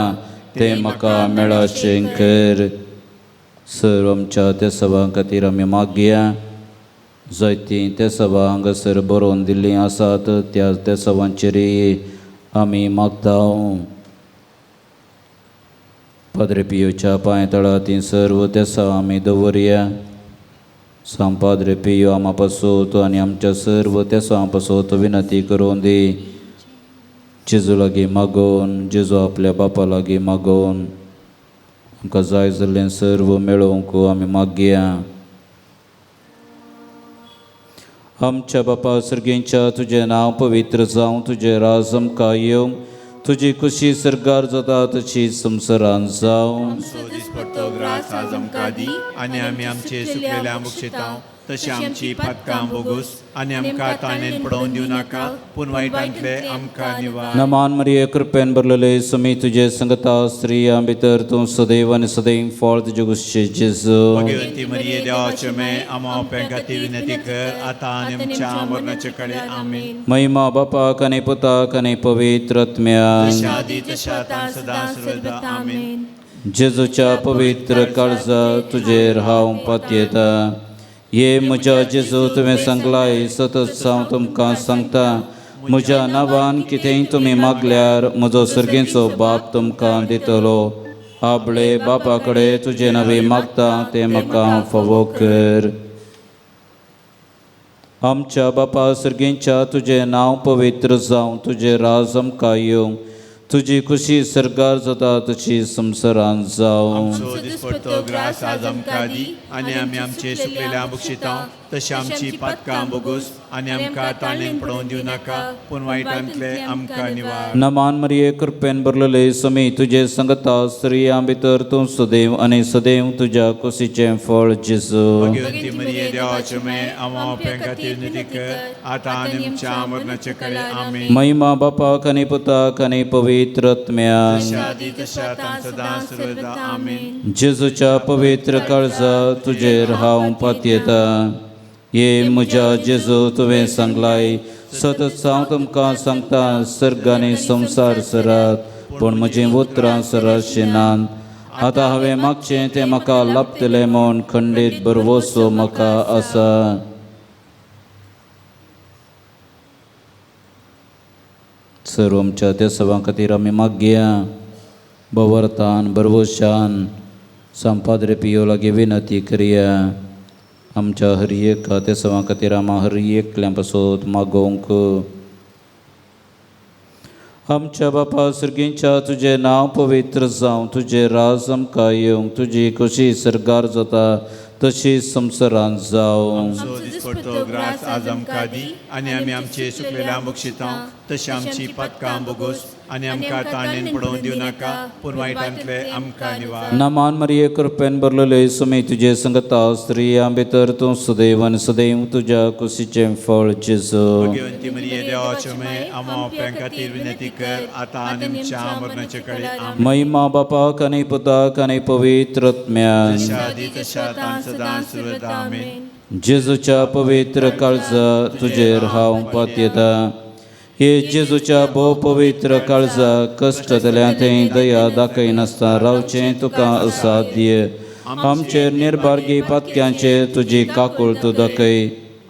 तें म्हाका मेळाचें कर. सर आमच्या त्या सभां खातीर आमी मागया. जायतीं त्या सभां हांगासर बरोवन दिल्लीं आसात त्या त्या सभांचेरय आमी मागता. पाद्रे पियोच्या पांय तळा तीं सर्व तेसां आमी दवरया. सांग पाद्रे पियो आमा पासत आनी आमच्या सर्व तेसां पासत विनंती करून दी. जेजू लागीं मागोवन, जेजू आपल्या बापा लागीं मागोवन आमकां जाय जाल्लें सर्व मेळोवंक आमी मागया. आमच्या बापा सर्गींच्या तुजें नांव पवित्र जावं, तुजें राज आमकां येवं, तुजी खुशी सरकार जाता तशी संवसारान जावं. आमचो दिसपट्टो ग्रास आज आमकां दी आनी आमी आमचे सुकलेल्या मुक्षेतांव तशी आमची पातकां बोगूस आनी आमकां ताणेन पडोवन दिवं नाका पूण वायटांतले आमकां निवार. नमान मरिये, कृपेन भरलेले, सुमी तुजे संगता, स्त्रियां भितर तूं सदैव आनी सदैव फळ तुजे गुस्से जेजू. भगवंती मरिये, देवाचे मे आमा ओप्यां खातीर विनंती कर, आतां आनी आमच्या मरणाचे कडे. आमेन. महिमा बापाक आनी पुताक आनी पवित्र आत्म्याक. जशा आदी तशा आतां सदां सर्वदा. आमेन. जेजूच्या पवित्र काळजा तुजेर हांव पातयेता. हे म्हज्या जेजू, तुवें सांगलाय, सतत हांव तुमकां सांगता, म्हज्या नांवान कितेंय तुमी मागल्यार म्हजो सर्गेचो बाप तुमकां दितलो. आपले बापा कडेन तुजे नांवे मागता तें म्हाका फावो कर. आमच्या बापा सर्गेंच्या, तुजें नांव पवित्र जावं, तुजें राज आमकां येवं, तुजी खुशी सर्गार जाता तशी संवसारांत जावं. आमचो दिसपडतो ग्रास आज आमकां दी आनी आमी आमचे सुकलेल्या बक्षितां तशी आमची पातकां बोगूस आनी आमकां ताणेन पडोवन दिवं नाका पूण वायटांतले आमकां निवार. नमान मरिये, कृपेन भरलेले, समी तुजे संगता, स्त्रियां भितर तूं सदैव आनी सदैव तुज्या कुशीचें फळ जेजू. भगवंती मरिये, देवाचे मे आमा ओप्यां खातीर विनंती कर, आतां आनी आमच्या मरणाचे कडे. आमेन. महिमा बापाक आनी पुताक आनी पवित्र आत्म्याक. जशा आदी तशा आतां सदां सर्वदा. आमेन. जेजूच्या पवित्र काळजा तुजेर हांव पातयेता. हे म्हज्या जेजू, तुवें सांगलाय, सतत हांव तुमकां सांगता, सर्ग आनी संवसार सरात पूण म्हजीं उतरां सरातशीं नात. आतां हांवें मागचें तें म्हाका लाभतलें म्हूण खंडीत भरवसो म्हाका आसा. सर्व आमच्या त्या सभां खातीर आमी मागया. बवरतान बरवशान संपादरे पियो लागीं विनंती करया. आमच्या हर एक त्या सभां खातीर आमा हर एकल्या पासत मागोवंक. आमच्या बापा सर्गींच्या, तुजें नांव पवित्र जावं, तुजें राज आमकां येवं, तुजी खुशी सर्गार जाता तशी संवसारांत जावं. आमचो दिसपडतो ग्रास आज आमकां दी आनी आमी आमचे सुकलेल्या बक्षितां तशी आमची पातकां बोगोस आनी आमकां ताणेन पडोवन दिवं नाका पूण वायटांतले आमकां निवार. नमान मरिये, कृपेन भरलेले, सुमी तुजे संगता, स्त्रियां भितर तूं सदैव आनी सदैव तुज्या कुशीचें फळ जेजू. भगवंती मरिये, देवाचे मे आमा ओप्यां खातीर विनंती कर, आतां आनी आमच्या मरणाचे कडे. आमेन. महिमा बापाक आनी पुताक आनी पवित्र आत्म्याक. जशा आदी तशा आतां सदां सर्वदा. आमेन. जेजूच्या पवित्र काळजा तुजेर हांव पातयेता. हे जेजूच्या भोव पवित्र काळजा, कश्ट जाल्या थंय दया दाखयनासतना रावचें तुका असाध्य. आमचेर निर्भागी पातक्यांचेर तुजी काकूळ दाखय.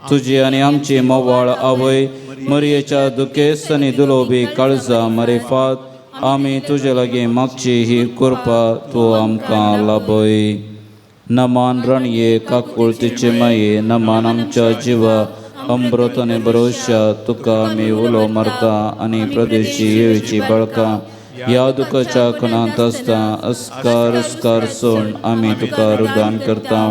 तुजी आनी आमची मोवाळ आवय मरयेच्या दुखेस्त आनी दुलोबी काळजा मरेफात आमी तुजे लागीं मागची ही कृपा तूं आमकां लाभय. नमान रणये, काकुळतीचे माये, नमान आमच्या जिवा अमृत आनी भरोशा, तुका आमी उलो मारता आनी प्रदेशी येवची बळकां ह्या दुखाच्या खणांत आसता अस्कार अस्कार सोड आमी तुका रुदान करता.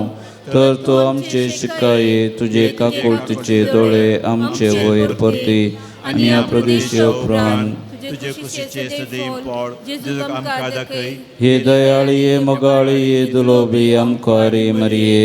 तर तूं आमचे शिकाये तुजे काकुळतीचे दोळे आमचे वयर परती आनी ह्या प्रदेशी उपरांत तुजे कुशीचे सदैव पळ जेजूक आमकां दाखय. हे दयाळी, हे मोगाळी, हे दुलोबी आमकां मरिये,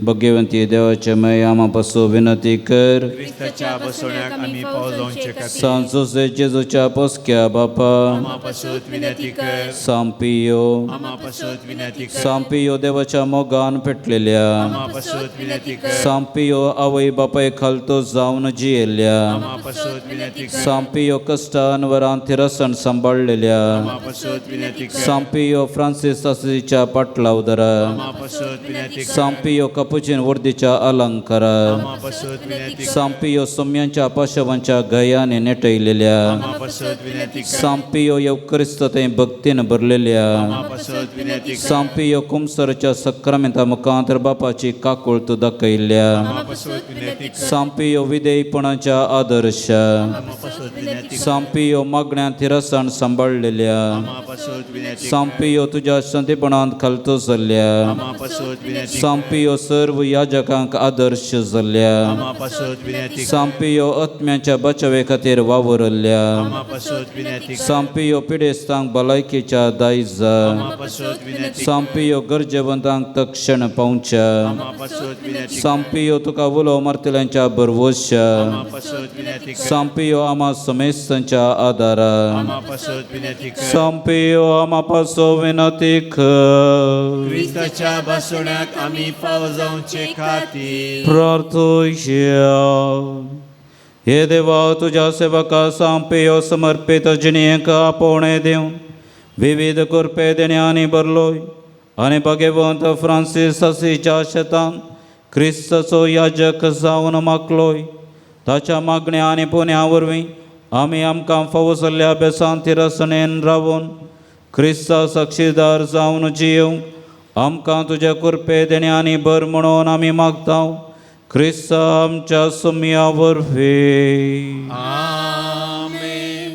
भगवंती देवाचे मय आमा पासून विनंती कर. क्रिस्ताच्या बसवण्याक आमी पावस जावचे खातीर. सांत जोसे जेजूच्या पोसक्या बापा, आमा पासत विनंती कर. सांपियो, आमा पासत विनंती कर. सांपियो देवाच्या मोगान पेटलेल्या, आमा पासत विनंती कर. सांपियो आवय बापाय खालतो जावन जियेल्ल्या, आमा पासत विनंती कर. सांपियो कश्टान वरान थिरसण सांबाळलेल्या, आमा पासत विनंती कर. सांपियो फ्रांसीस आसीच्या पाटलावदरा, आमा पासत विनंती कर. सांपियो कपुचीन वर्दीच्या अलंकारा, आमा पासत विनंती कर. सांपियो सोम्यांच्या पाशवांच्या गयाने नेटयलेल्या, आमा पासत विनंती कर. सांपियो येवक्रिस्त थंय भक्तीन भरलेल्या, आमा पासत विनंती कर. सांपियो कुमसरच्या सक्रामेंता मुखांतर बापाची काकुळत दाखयल्ल्या, आमा पासत विनंती कर. सांपियो विधेयपणाच्या आदर्श, आमा पासत विनंती कर. सांपियो मागण्या मागण्या थिरसाण सांबाळलेल्या आमा पासत विनंती कर. सांपियो तुज्या शांतीपणांत खालतो जाल्ल्या आमा पासत विनंती कर. सांपियो सर्व याजकांक आदर्श जाल्ल्या आमा पासत विनंती कर. सांपियो आत्म्याच्या बचावे खातीर वावरल्या आमा पासत विनंती कर. सांपियो पिडेस्तांक भलायकेच्या दायजा आमा पासत विनंती कर. सांपियो गरजेवंतांक तक्षण पावच्या आमा पासत विनंती कर. सांपियो तुका उलो मारतल्यांच्या भरवश्या आमा पासत विनंती कर. सांपियो आमा समेस्तांच्या आदारा आमा पासत विनंती कर. सांपियो आमा पासो विनती कर क्रिस्ताच्या बसवण्याक आमी फाव जावचे खातीर प्रार्थोया हे देवा तुज्या सेवका सांपियो समर्पित जिणेक आपोवणें दिवन विविध कृपे देण्यांनी भरलोय आनी भाग्यवंत फ्रांसीस असीच्या शेतान क्रिस्ताचो याजक जावन मागलोय ताच्या मागण्या आनी पुण्या वरवीं आमी आमकां फावो जाल्ल्या बेसांत थिरसणेन रावून क्रिस्ता साक्षीदार जावन जियेवंक आमकां तुज्या कृपे देण्यांनी भर म्हणून आमी मागता क्रिस्ता आमच्या सुमया वरवीं. आमेन.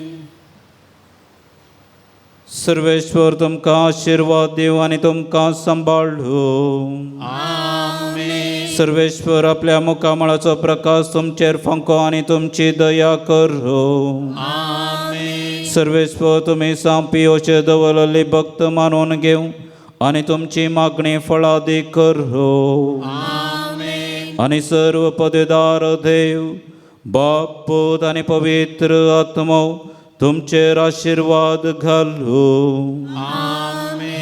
सर्वेश्वर तुमकां आशिर्वाद दिवं आनी तुमकां सांबाळूं. आमेन. सर्वेश्वर आपल्या मुखामळाचो प्रकाश तुमचेर फांको आनी तुमची दया करूं. आमेन. सर्वेश्वर तुमी सांपियोचे दवरलेली भक्त मानून घेवं आनी तुमची मागणी फळादी करूं. आमेन. आनी सर्व पदेदार देव बाप पूत आनी पवित्र आत्मो तुमचेर आशिर्वाद घालूं. आमेन.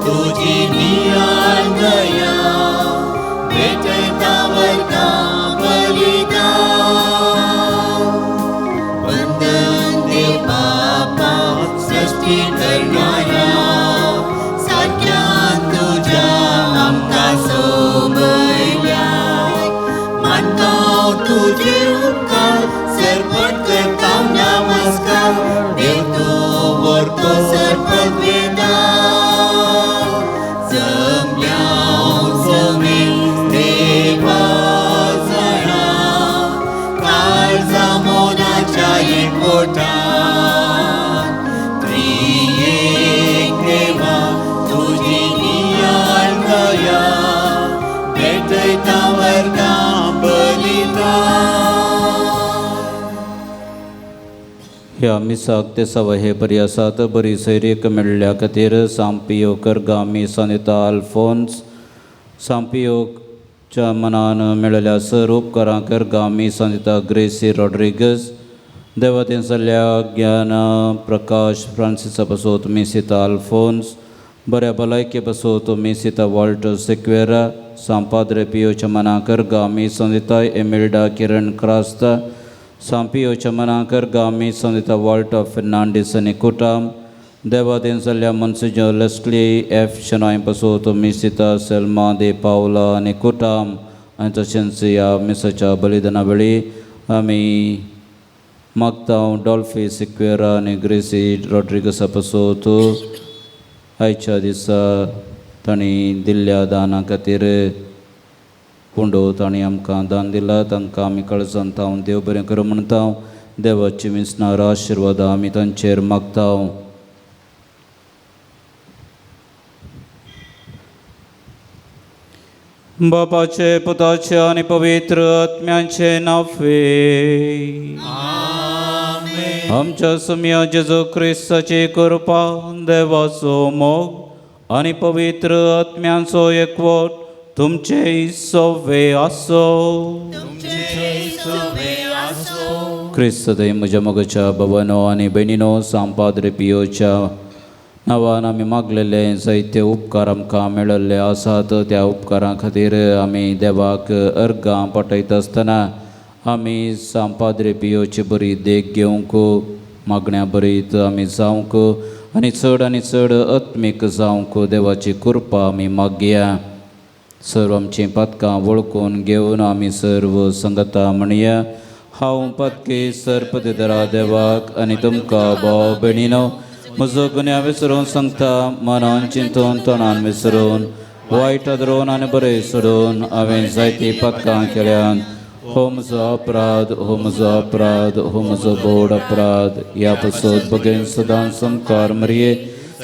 तुझी नियाळ दया भेटता वरता बलिदान वंदन देव बापा सृष्टी करणारा सारक्यान तुझ्या आमकां सोबयल्या मानता तुझे उपकार सर्पण करता नमस्कार देव तूं व्हरतो सर्पण वेदा ह्या मिसाक ते सवा हे बरी आसात बरी सैरीक मेळ्ळ्या खातीर सांपियो करगामी सनिता अल्फोन्स सांपियोच्या मनान मेळिल्ल्या सर उपकारां करगामी सनिता ग्रेसी रॉड्रिगस देवातीन जाल्ल्या ज्ञान प्रकाश फ्रांसिसा पासत मिसिता अल्फोन्स बऱ्या भलायके पासत मिसिता वॉल्टर सिक्वेरा सांपाद्रे पियोच्या मना करगामी सनिता एमिल्डा किरण क्रास्ता सांपियोच्या मनाकर गामी संदिता वॉल्टर फेर्नांडीस आनी कुटाम देवादीन जाल्ल्या मनसुजो लेस्ली एफ शनॉय पासत मिसिता सेल्मा दे पावला आनी कुटाम आनी तशेंच ह्या मिसाच्या बलिदाना वेळी आमी मागता डॉल्फी सिक्वेरा आनी ग्रेसी रॉड्रिगसा पासत आयच्या दिसा तांणी दिल्ल्या दाना खातीर कुंडो तांणी आमकां दान दिला तांकां आमी कळसान तावन देव बरें करूं म्हणटा देवाची मिसनार आशिर्वाद आमी तांचेर मागता. बापाचे पुताचे आनी पवित्र आत्म्यांचे नांवे आमच्या सुम्या जेजू क्रिस्ताची कृपा देवाचो मोग आनी पवित्र आत्म्यांचो एकवट तुमचे सवे आसो. क्रिस्त म्हज्या मोगाच्या भवनो आनी भयणीनो सांपाद्रे पियोच्या नांवान आमी मागलेले जायते उपकार आमकां मेळिल्ले आसात. त्या उपकारां खातीर आमी देवाक अर्गां पाठयता आसतना आमी सांपाद्रे पियोची बरी देख घेवंक मागण्या बरीत आमी जावंक आनी चड आत्मीक जावंक देवाची कृपा आमी मागया. सर्व आमचीं पातकां वळखून घेवन आमी सर्व संगता म्हणया. हांव पातकी सर्पदेदरा देवाक आनी तुमकां भाव भयणीनो म्हजो गुन्यांव विसरून सांगता. मनान चिंतून तोंडान विसरून वायट धरून आनी बरें सोडून हांवें जायतीं पातकां केल्यात. हो म्हजो अपराध, हो म्हजो अपराध, हो म्हजो बोड अपराध. ह्या पसत बगेन सदांच संकार मरये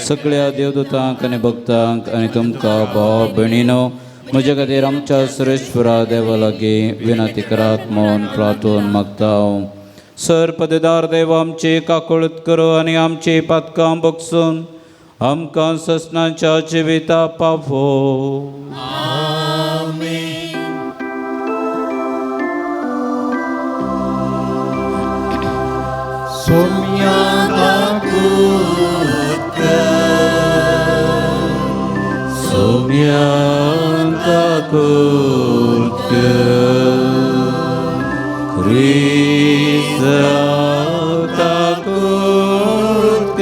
सगळ्या देवदूतांक आनी भक्तांक आनी तुमकां भाव भयणीनो म्हज्या खातीर आमच्या सुरेश्वरा देवा लागीं विनंती करात म्हूण प्रार्थून मागता. सर पदेदार देव आमची काकूळत करो आनी आमची पातकां बगसून आमकां ससनाच्या जिविता पावो. सोम्यां काकूत क्रिस्ता काकूत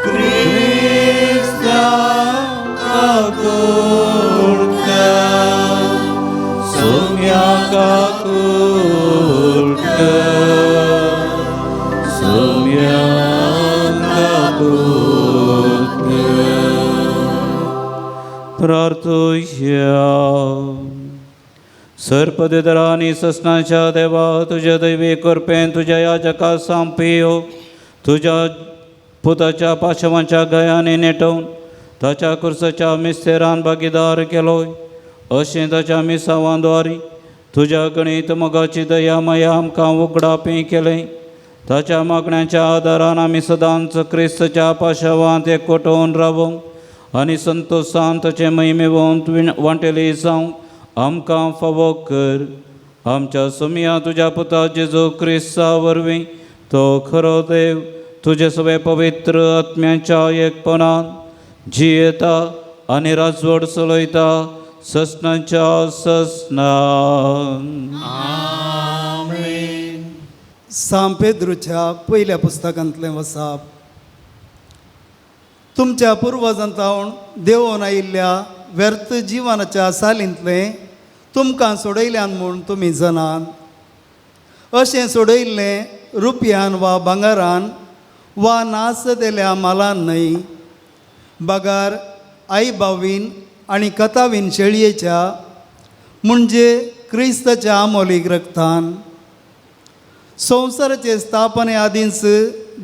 क्रिस्ता काकूत सोम्या काकूत सोम्या काकूत. प्रार्थुया. सर्पदेदरा आनी ससनाच्या देवा तुज्या दैवी कृपेन तुज्या याजका सांपियो तुज्या पुताच्या पाशवांच्या गयांनी नेटोवन ताच्या कुर्साच्या मिस्तेरान भागीदार केलोय. अशें ताच्या मिसावांद्वारी तुज्या गणीत मोगाची दया माया आमकां उगडापी केलें. ताच्या मागण्यांच्या आदारान आमी सदांच क्रिस्तच्या पाशवांत एकवटोवन रावोंक आनी संतोशान ताचे महिमेवंत वांटेली जावंक आमकां फावो कर. आमच्या सोमया तुज्या पुता जेजू क्रिस्ता वरवीं तो खरो देव तुजे सगळे पवित्र आत्म्याच्या एकपणान जियेता आनी राजवट चलयता ससनाच्या ससनान. सांत पेद्रूच्या पयल्या पुस्तकांतलें वसाप. तुमच्या पुर्वजांतावन देवोन आयिल्ल्या व्यर्थ जिवनाच्या सालींतलें तुमकां सोडयल्यान म्हूण तुमी जनान. अशें सोडयल्लें रुपयान वा भांगरान वा नास दिल्या मालान न्हय, बगार आई बावीन आनी कथावीन शेळयेच्या म्हणजे क्रिस्ताच्या आमोलीक रक्तान. संवसाराचे स्थापने आदींच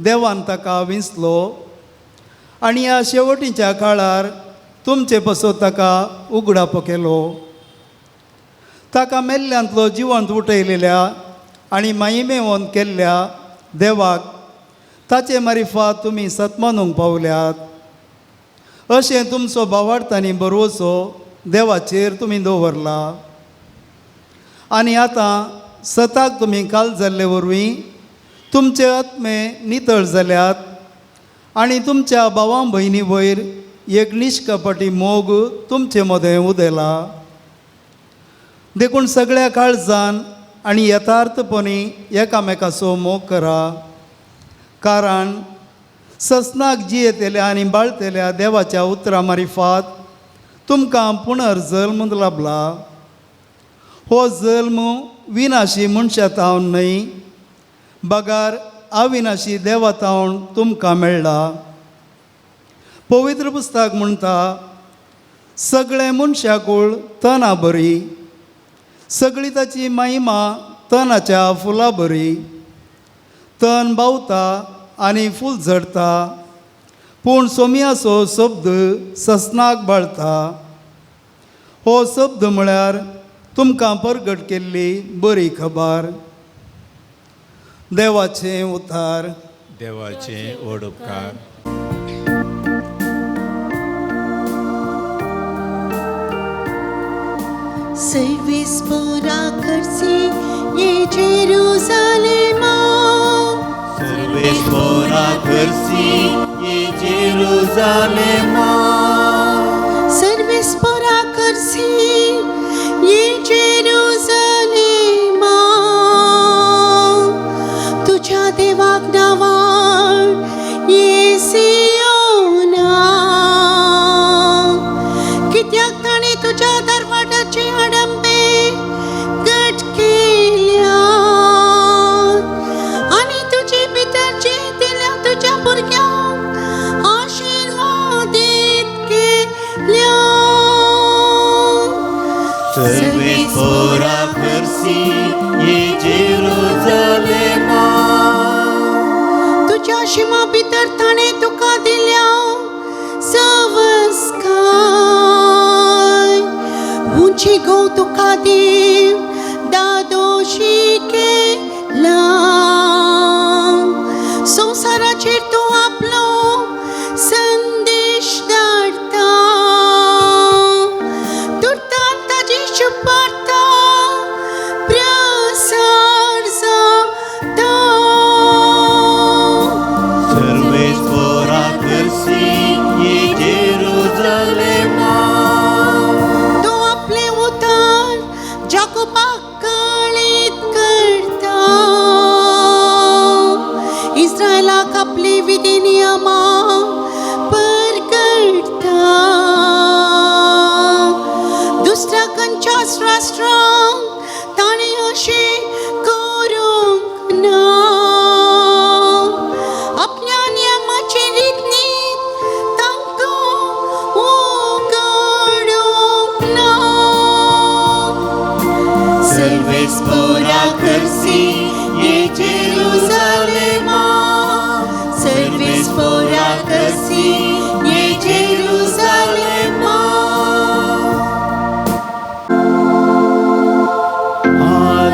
देवान ताका विंचलो आनी ह्या शेवटीच्या काळार तुमचे पासत ताका उगडापो केलो. ताका मेल्ल्यांतलो जिवंत उठयलेल्या आनी माहिमेवंत केल्ल्या देवाक ताचे मारिफात तुमी सतमानूंक पावल्यात. अशें तुमचो भावार्थ आनी बरोवचो देवाचेर तुमी दवरला. आनी आतां सताक तुमी काल जाल्ले वरवीं तुमचे आत्मे नितळ जाल्यात आनी तुमच्या भावां भयणी वयर एक निश्कपटी मोग तुमचे मदें उदेला. देखून सगळ्या काळजान आनी यथार्थपणी एकामेकाचो मोग करा, कारण ससनाक जियेतल्या आनी बाळतेल्या देवाच्या उतरां मारिफात तुमकां पुनर्जल्म लाभला. हो जल्म विनाशी मनशा तावन न्हय, बगार अविनाशी देवा तावन तुमकां मेळ्ळा. पवित्र पुस्तक म्हणटा, सगळें मनशाकूळ तना बरी, सगळी ताची महिमा तणाच्या फुलां बरी. तण बावता आनी फूल झडता, पूण सोमयाचो शब्द ससनाक बाळता. हो शब्द म्हळ्यार तुमकां परगट केल्ली बरी खबर. देवाचें उतार. देवाचे व्हड उपकार. Servis pora करसी ये जेरुसलेमा. सर्वेस पोरा करसी ये जेरुसलेमा. सर्वेस पोरा करसी ये जेरुसलेमा. तुझ्या देवाक नावान ये सियोना. कित्याक ताणें सर्वेस्पोरा करसी ये जेरुजालेमा. तुज्या शिमा भितर ताणें तुका दिल्या सवस्काय उंची गो तुका देव दादोशी केला. संवसाराचेर तूं आपलो संदेश धाडटा, तुर्तान ताजी शुभवार्ता प्रसार जाता. सर्वेस्पोरा करसी ये जेरुजालेमा. तो आपले उतार जाकोबाक कळीत करता, इस्रायलाक आपली विधी नियमां परगडटा. दुसऱ्या खंयच्याच राष्ट्रांक ताणें अशें करूंक ना. आपल्या नियमाचे रितनीत तांकां उगडूंक ना. सर्वेस्पोरा करसी ये जेरुजालेमा. सर्वेस्पोरा करसी ये जेरुजालेमा.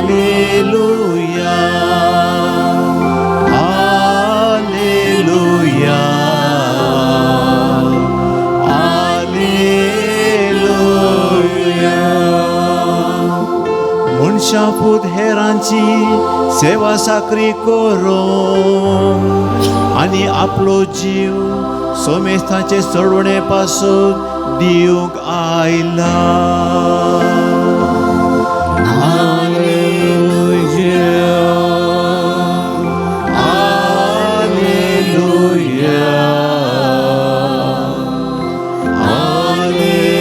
Alleluia, Alleluia, Alleluia. मनशां पूत हेरांची सेवा साकरी करूंक आनी आपलो जीव सोमेस्ताचे चडवणे पासून दिवंक आयला. Alleluia, Alleluia, Alleluia.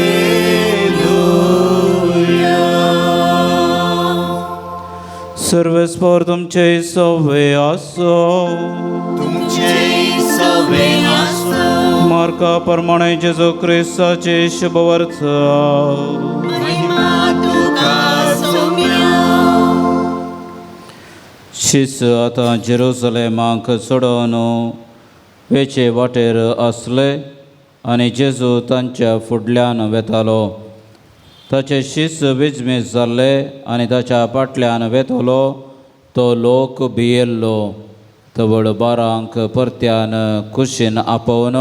सर्वेस्पोर तुमचे सवे आसो. तुमचे सवे आसो. मार्का प्रमाणे जेजू क्रिस्ताचे शुभवर्त. महिमा तुका सोम्या. शिस आतां जेरुसलेमाक चडोवन वेचे वाटेर आसले आनी जेजू तांच्या फुडल्यान वेतालो. ताचे शीस विजमीस जाल्ले आनी ताच्या फाटल्यान वेतलो तो लोक भियेल्लो. तवळ बारांक परत्यान कुशीन आपोवन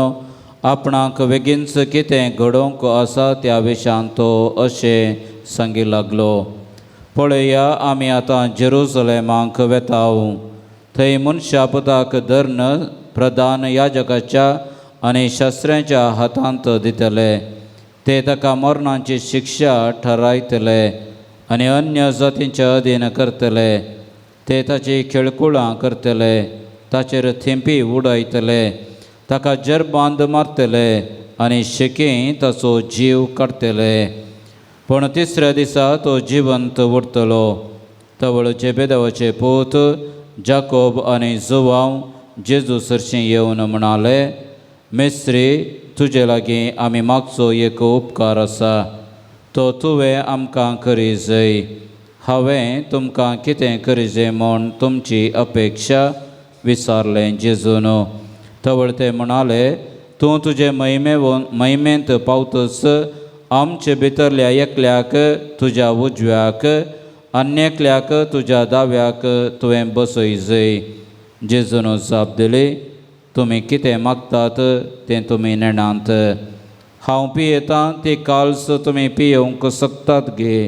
आपणाक बेगीनच कितें घडोवंक आसा त्या विशयान तो अशें सांगी लागलो. पळया, आमी आतां जेरुसलेमाक वेताव. थंय मनशा पुताक धरून प्रधान याजकाच्या आनी शास्त्र्यांच्या हातांत दितले. ते ताका मरणाची शिक्षा ठरायतले आनी अन्य जातींच्या अधीन करतले. ते ताची खेळकुळां करतले, ताचेर थेंपी उडयतले, ताका जरबांद मारतले आनी शेकी ताचो जीव काडटले. पूण तिसऱ्या दिसा तो जिवंत उरतलो. तवळ जेबेदेवाचे पूत जाकोब आनी जुवांव जेजू सरशीं येवन म्हणाले, मेस्त्री, तुजे लागीं आमी मागचो एक उपकार आसा, तो तुवें आमकां करी जाय. हांवें तुमकां कितें करी जाय म्हूण तुमची अपेक्षा विचारलें जेजून. तवळ ते म्हणाले, तूं तुजे महिमेंत पावतच आमचे भितरल्या एकल्याक तुज्या उजव्याक आनी एकल्याक तुज्या दाव्याक तुवें बसय जाय. जेजून जाप दिली, तुमी कितें मागतात तें तुमी नेणांत. हांव पियेतां ती काल्स तुमी पियोवंक शकतात गे.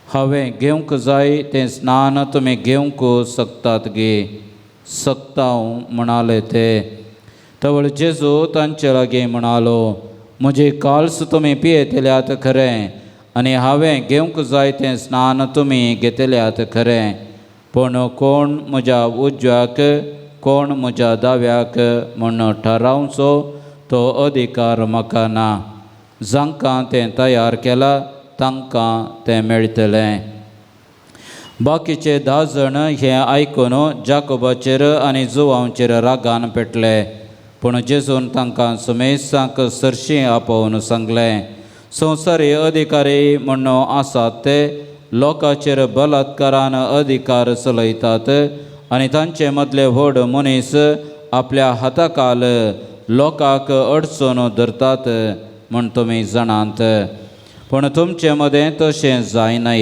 हांवें घेवंक जाय तें स्नान तुमी घेवंक शकतात गे. सकता म्हणाले ते. तवळ जेजू तांचे लागीं म्हणालो, म्हजी काल्स तुमी पियेतल्यात खरें आनी हांवें घेवंक जाय तें स्नान तुमी घेतल्यात खरें, पूण कोण म्हज्या उजव्याक कोण म्हज्या दाव्याक म्हूण थारावचो तो अधिकार म्हाका ना. जांकां तें तयार केलां तांकां तें मेळटलें. बाकीचे 10 जाण हें आयकून जाकोबाचेर आनी जुवांचेर रागान पेटले. पूण जेजून तांकां समेस्तांक सरशीं आपोवन सांगलें, संवसारी अधिकारी म्हण्ण आसात ते लोकांचेर बलात्कारान अधिकार चलयतात आनी तांचे मदले व्हड मनीस आपल्या हाताखाल लोकांक अडचण धरतात म्हण तुमी जाणात. पूण तुमचे मदें तशें जायना.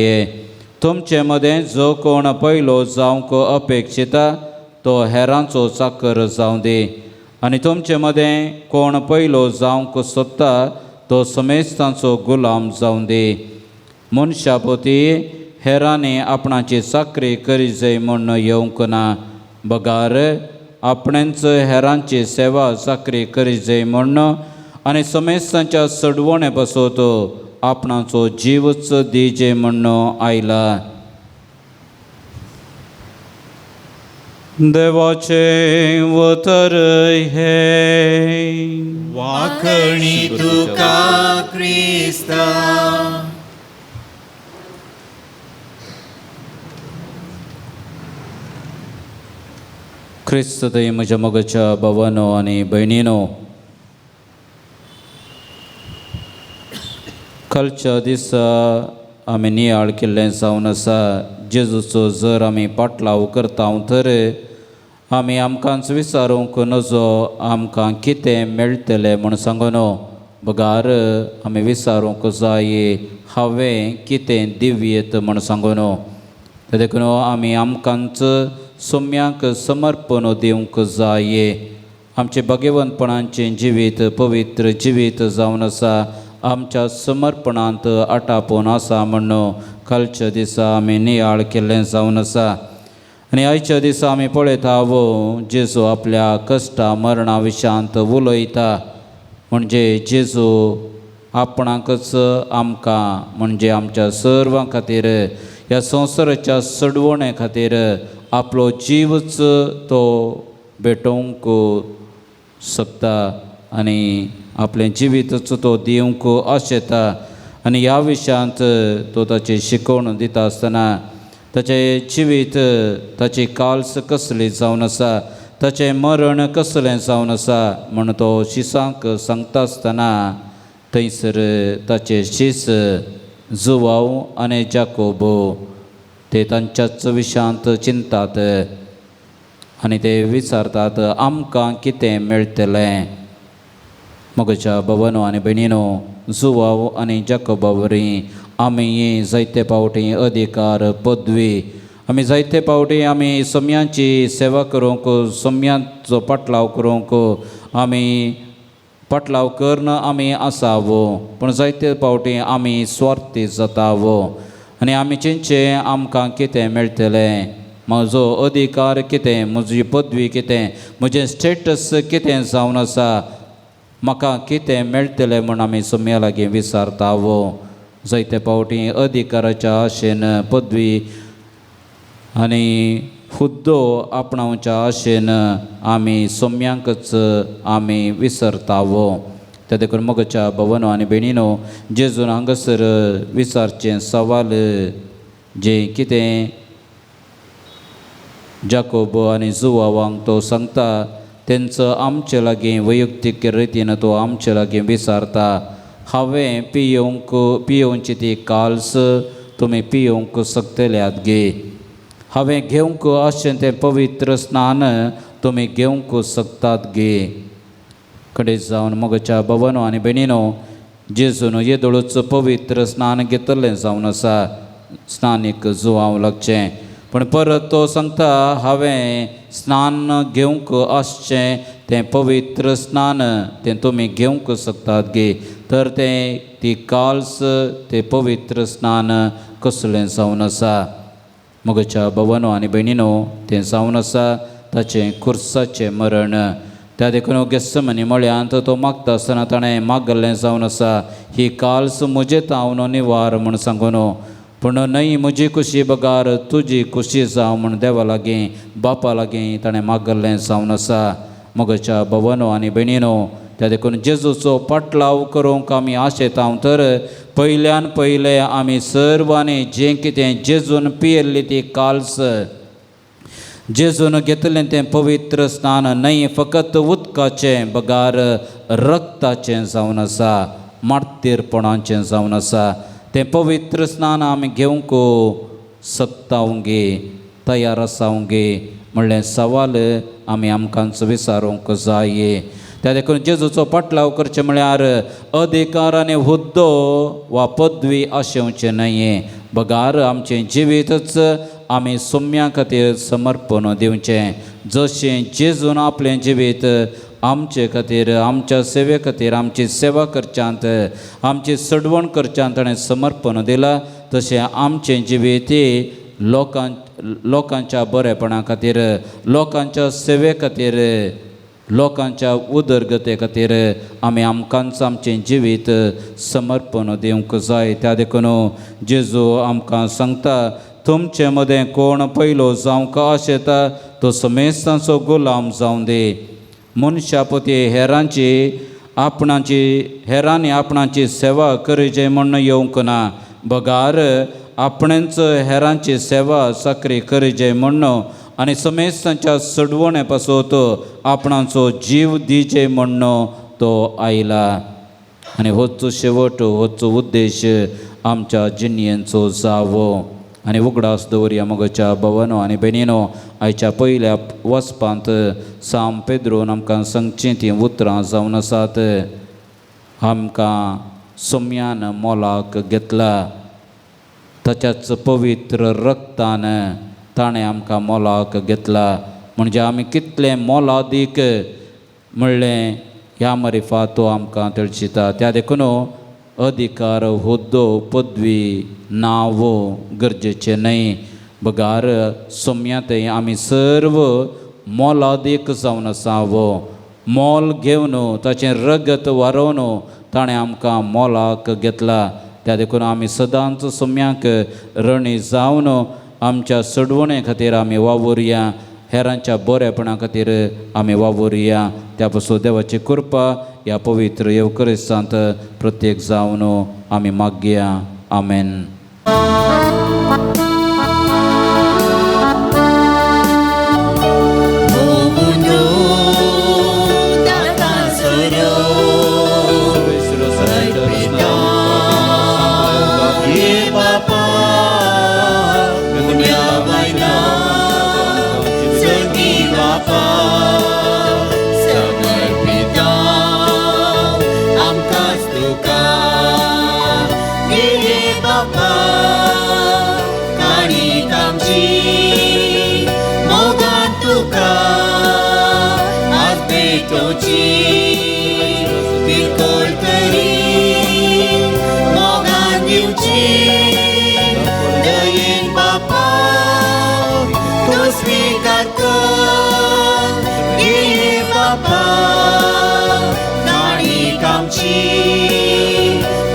तुमचे मदें जो कोण पयलो जावंक अपेक्षिता तो हेरांचो चाकर जावं दी आनी तुमचे मदें कोण पयलो जावंक सोदता तो समेस्तांचो गुलाम जावं दी. मनशापती हेरांनी आपणाची चाकरी करी जाय म्हूण येवंक ना, बगार आपणेंच हेरांची सेवा चाकरी करी जाय म्हूण आनी समेस्तांच्या सडवणे पासत आपणाचो जीवच दिजे म्हूण आयला. देवाचें उतर हें. वाखणी तुका क्रिस्ता. क्रिस्त थंय म्हज्या मोगाच्या भावानो आनी भयणीनो, कालच्या दिसा आमी नियाळ केल्लें जावन आसा जेजूचो जर आमी पाटलाव करता तर आमी आमकांच विचारूंक नजो आमकां कितें मेळटलें म्हूण सांगू न्हू, बगार आमी विचारूंक जाय हांवें कितें दिवयेत म्हूण सांगू न्हू. देखून आमी आमकांच सोम्याक समर्पण दिवंक जाय. आमचें भगवंतपणाचें जिवीत पवित्र जिवीत जावन आसा आमच्या समर्पणांत आटापून आसा म्हूण कालच्या दिसा आमी नियाळ केल्लें जावन आसा. आनी आयच्या दिसा आमी पळयता वो जेजू आपल्या कश्टा मरणा विशयांत उलयता, म्हणजे जेजू आपणाकच आमकां म्हणजे आमच्या सर्वां खातीर ह्या संवसाराच्या सडवणे खातीर आपलो जीवच तो भेटोवंक शकता आनी आपलें जिवीतच तो दिवंक आशेता. आनी ह्या विशयांत तो ताची शिकवण दिता आसतना ताचें जिवीत ताची काल्स कसली जावन आसा, ताचें मरण कसलें जावन आसा म्हूण तो शिसांक सांगता आसतना थंयसर ताचे शीस जुवाव आनी जाकोब ते तांच्याच विशयांत चिंतात आनी ते विचारतात आमकां कितें मेळटलें. मोगाच्या भवनो आनी भयणीनो, जुवाव आनी जाकोबा वरी आमी जायते फावटी अधिकार पदवी आमी जायते फावटी आमी सोम्यांची सेवा करूंक सोम्यांचो पाटलाव करूंक आमी पाटलाव करून आमी आसावो, पूण जायते फावटी आमी स्वार्थी जातावो आनी आमी चिंतचें आमकां कितें मेळटलें, म्हजो अधिकार कितें, म्हजी पदवी कितें, म्हजें स्टेटस कितें जावन आसा, म्हाका कितें मेळटलें म्हूण आमी सोम्या लागीं विचारतावो. जायते फावटी अधिकाराच्या आशेन पदवी आनी हुद्दो आपणावच्या आशेन आमी सोम्यांकच आमी विसरतावो. त्या देखून मोगाच्या भवनो आनी भयणीनो, जेजून हांगासर विचारचें सवाल जें कितें जाकोब आनी जुवावांक तो सांगता तेंचो आमचे लागीं वैयक्तीक रितीन तो आमचे लागीं विचारता, हांवें पियोवंक पियोवची ती काल्स तुमी पियोवंक शकतल्यात गे, हांवें घेवंक अशें तें पवित्र स्नान तुमी घेवंक शकतात गे. कडेन जावन मोगाच्या भवनो आनी भयणीनो, जेजून येदोळूच पवित्र स्नान घेतलें जावन आसा स्नानीक जुवांव लागचें, पूण परत तो सांगता हांवें स्नान घेवंक आसचें तें पवित्र स्नान तें तुमी घेवंक शकतात गे, तर तें ती काल्स तें पवित्र स्नान कसलें जावन आसा. मोगाच्या भवनो आनी भयणीनो, तें जावन आसा ताचें खुर्साचें मरण. त्या देखून गेस्समनी मळ्यांत तो मागता आसतना ताणें मागल्लें जावन आसा ही काल्स म्हजे तावन निवार म्हूण सांगून, पूण न्हय म्हजी खुशी बगार तुजी खुशी जावं म्हूण देवा लागीं बापा लागीं ताणें मागल्लें जावन आसा. मोगाच्या भवनो आनी भयणीनो, त्या देखून जेजूचो पाटलाव करूंक आमी आशेता तर पयल्यान पयले आमी सर्वांनी जें कितें जेजून पियेल्ली ती काल्स जेजून घेतलें तें पवित्र स्नान न्हय फकत उदकाचें बगार रक्ताचें जावन आसा. मार्तीरपणाचें जावन आसा. तें पवित्र स्नान आमी घेवंक सक्तावंगे, तयार आसावंगे म्हणलें सवाल आमी आमकांच विचारूंक जाय. त्या देखून जेजूचो पाटलाव करचें म्हळ्यार अधिकार आनी हुद्दो वा पदवी आशेवचें न्हय, बगार आमचें जिवीतच आमी सोम्या खातीर समर्पण दिवचें. जशें जेजून आपलें जिवीत आमचे खातीर, आमच्या सेवे खातीर, आमची सेवा करच्यांत, आमची सडवण करच्यांत ताणें समर्पण दिलां, तशें आमचें जिवीत लोकांच्या बरेपणा खातीर, लोकांच्या सेवे खातीर, लोकांच्या उदरगते खातीर आमी आमकांच आमचें जिवीत समर्पण दिवंक जाय. त्या देखून जेजू आमकां सांगता, तुमचे मदें कोण पयलो जावंक आशेता तो समेस्तांचो गुलाम जावं दी. मनशापती हेरांची आपणाची हेरांनी आपणाची सेवा करचे म्हूण येवंक ना, बगार आपणेंच हेरांची सेवा चाकरी करचे म्हूण आनी समेस्तांच्या सडवणे पासत आपणाचो जीव दिजे म्हूण तो आयला. आनी होच शेवट, होच उद्देश आमच्या जिणयेचो जावो. आनी उगडास दवरया मोगाच्या भवनो आनी भयणीनो, आयच्या पयल्या वचपांत साम पेद्रोन आमकां सांगचीं तीं उतरां जावन आसात. आमकां सोम्यान मोलाक घेतला, ताच्याच पवित्र रक्तान ताणें आमकां मोलाक घेतला. म्हणजे आमी कितलें मोलादीक म्हणलें ह्या मरिफा तो आमकां तळशिता. त्या देखून अधिकार, हुद्दो, पदवी, नांव गरजेचें न्हय, बगार सोम्या थंय आमी सर्व मोलादीक जावन आसा. मोल घेवन ताचें रगत वारोवन ताणें आमकां मोलाक घेतला. त्या देखून आमी सदांच सोम्याक रणी जावन आमच्या सडवणे खातीर आमी वावुरया, हेरांच्या बरेपणा खातीर आमी वावुरया. त्या पासून देवाची कृपा ह्या पवित्र येवकरिस्तांत प्रत्येक जावन आमी मागया. आमेन.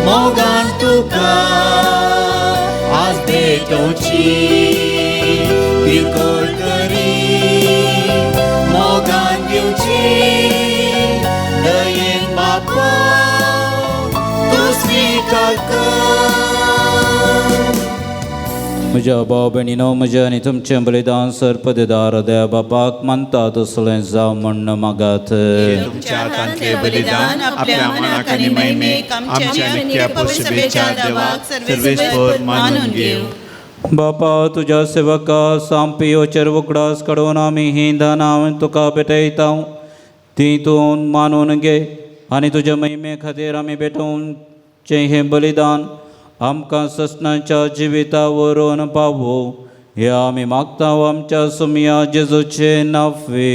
मोगान तुका आज भेटोवची पिरकोळ करी मोगान दिवची दयेन बापा तूं स्विकार कर. म्हज्या भाव भयणीनो, म्हज्या आनी तुमचें बलिदान सर्पदेदार दया बापाक मानता तसलें जावं म्हूण मागात. तुमच्या हातांतलें बलिदान आपल्या मनाक आनी महिमेक आमच्या नित्य पोशबेच्या देवाक सर्वेस्पर मानून घेव. बापा, तुज्या सेवका सामपियोचेर उगडास काडून आमी हीं दानां तुका भेटयता, तीं तूं मानून घे आनी तुज्या महिमे खातीर आमी भेटोवचें हें बलिदान आमकां ससनाच्या जिविता व्हरून पावो हे आमी मागता आमच्या सुमया जेजूचे नाफे.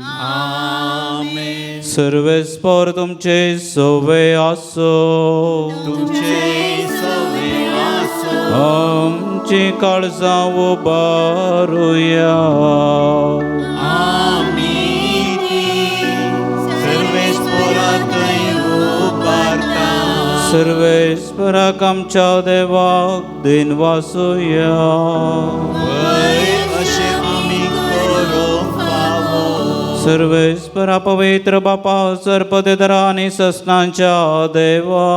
आमेन. सर्वेस्पर तुमचे सवे आसो, तुमचे सवे आसो. आमची काळजां उबारुया. आमी सर्वेस्परा थंय उबारता. सर्वेस्पराक आमच्या देवाक दिन वासुया. अशें आमी करूंक फावो. सर्वेस्परा पवित्र बापा, सर्पदेदरा आनी ससनांच्या देवा,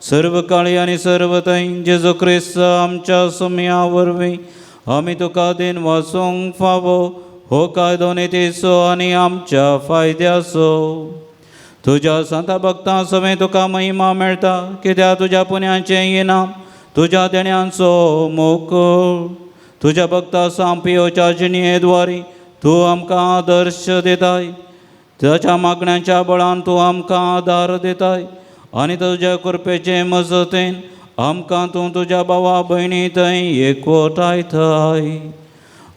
सर्व काळी आनी सर्व थंय जेजू क्रिस्त आमच्या सुमया वरवीं आमी तुका दिन वासूंक फावो. हो कायदो नितीचो आनी आमच्या फायद्याचो. तुज्या संता भक्तां सवें तुका महिमा मेळटा कित्याक तुज्या पुण्याचें इनाम तुज्या देण्यांचो मोकळ तुज्या भक्ता सांपियोच्या जिणये तूं आमकां आदर्श दिताय ताच्या मागण्यांच्या बळान तूं आमकां आदार दिताय आनी तुज्या कृपेचे मजतीन आमकां तूं तुज्या भावा भयणी थंय एकवटायताय.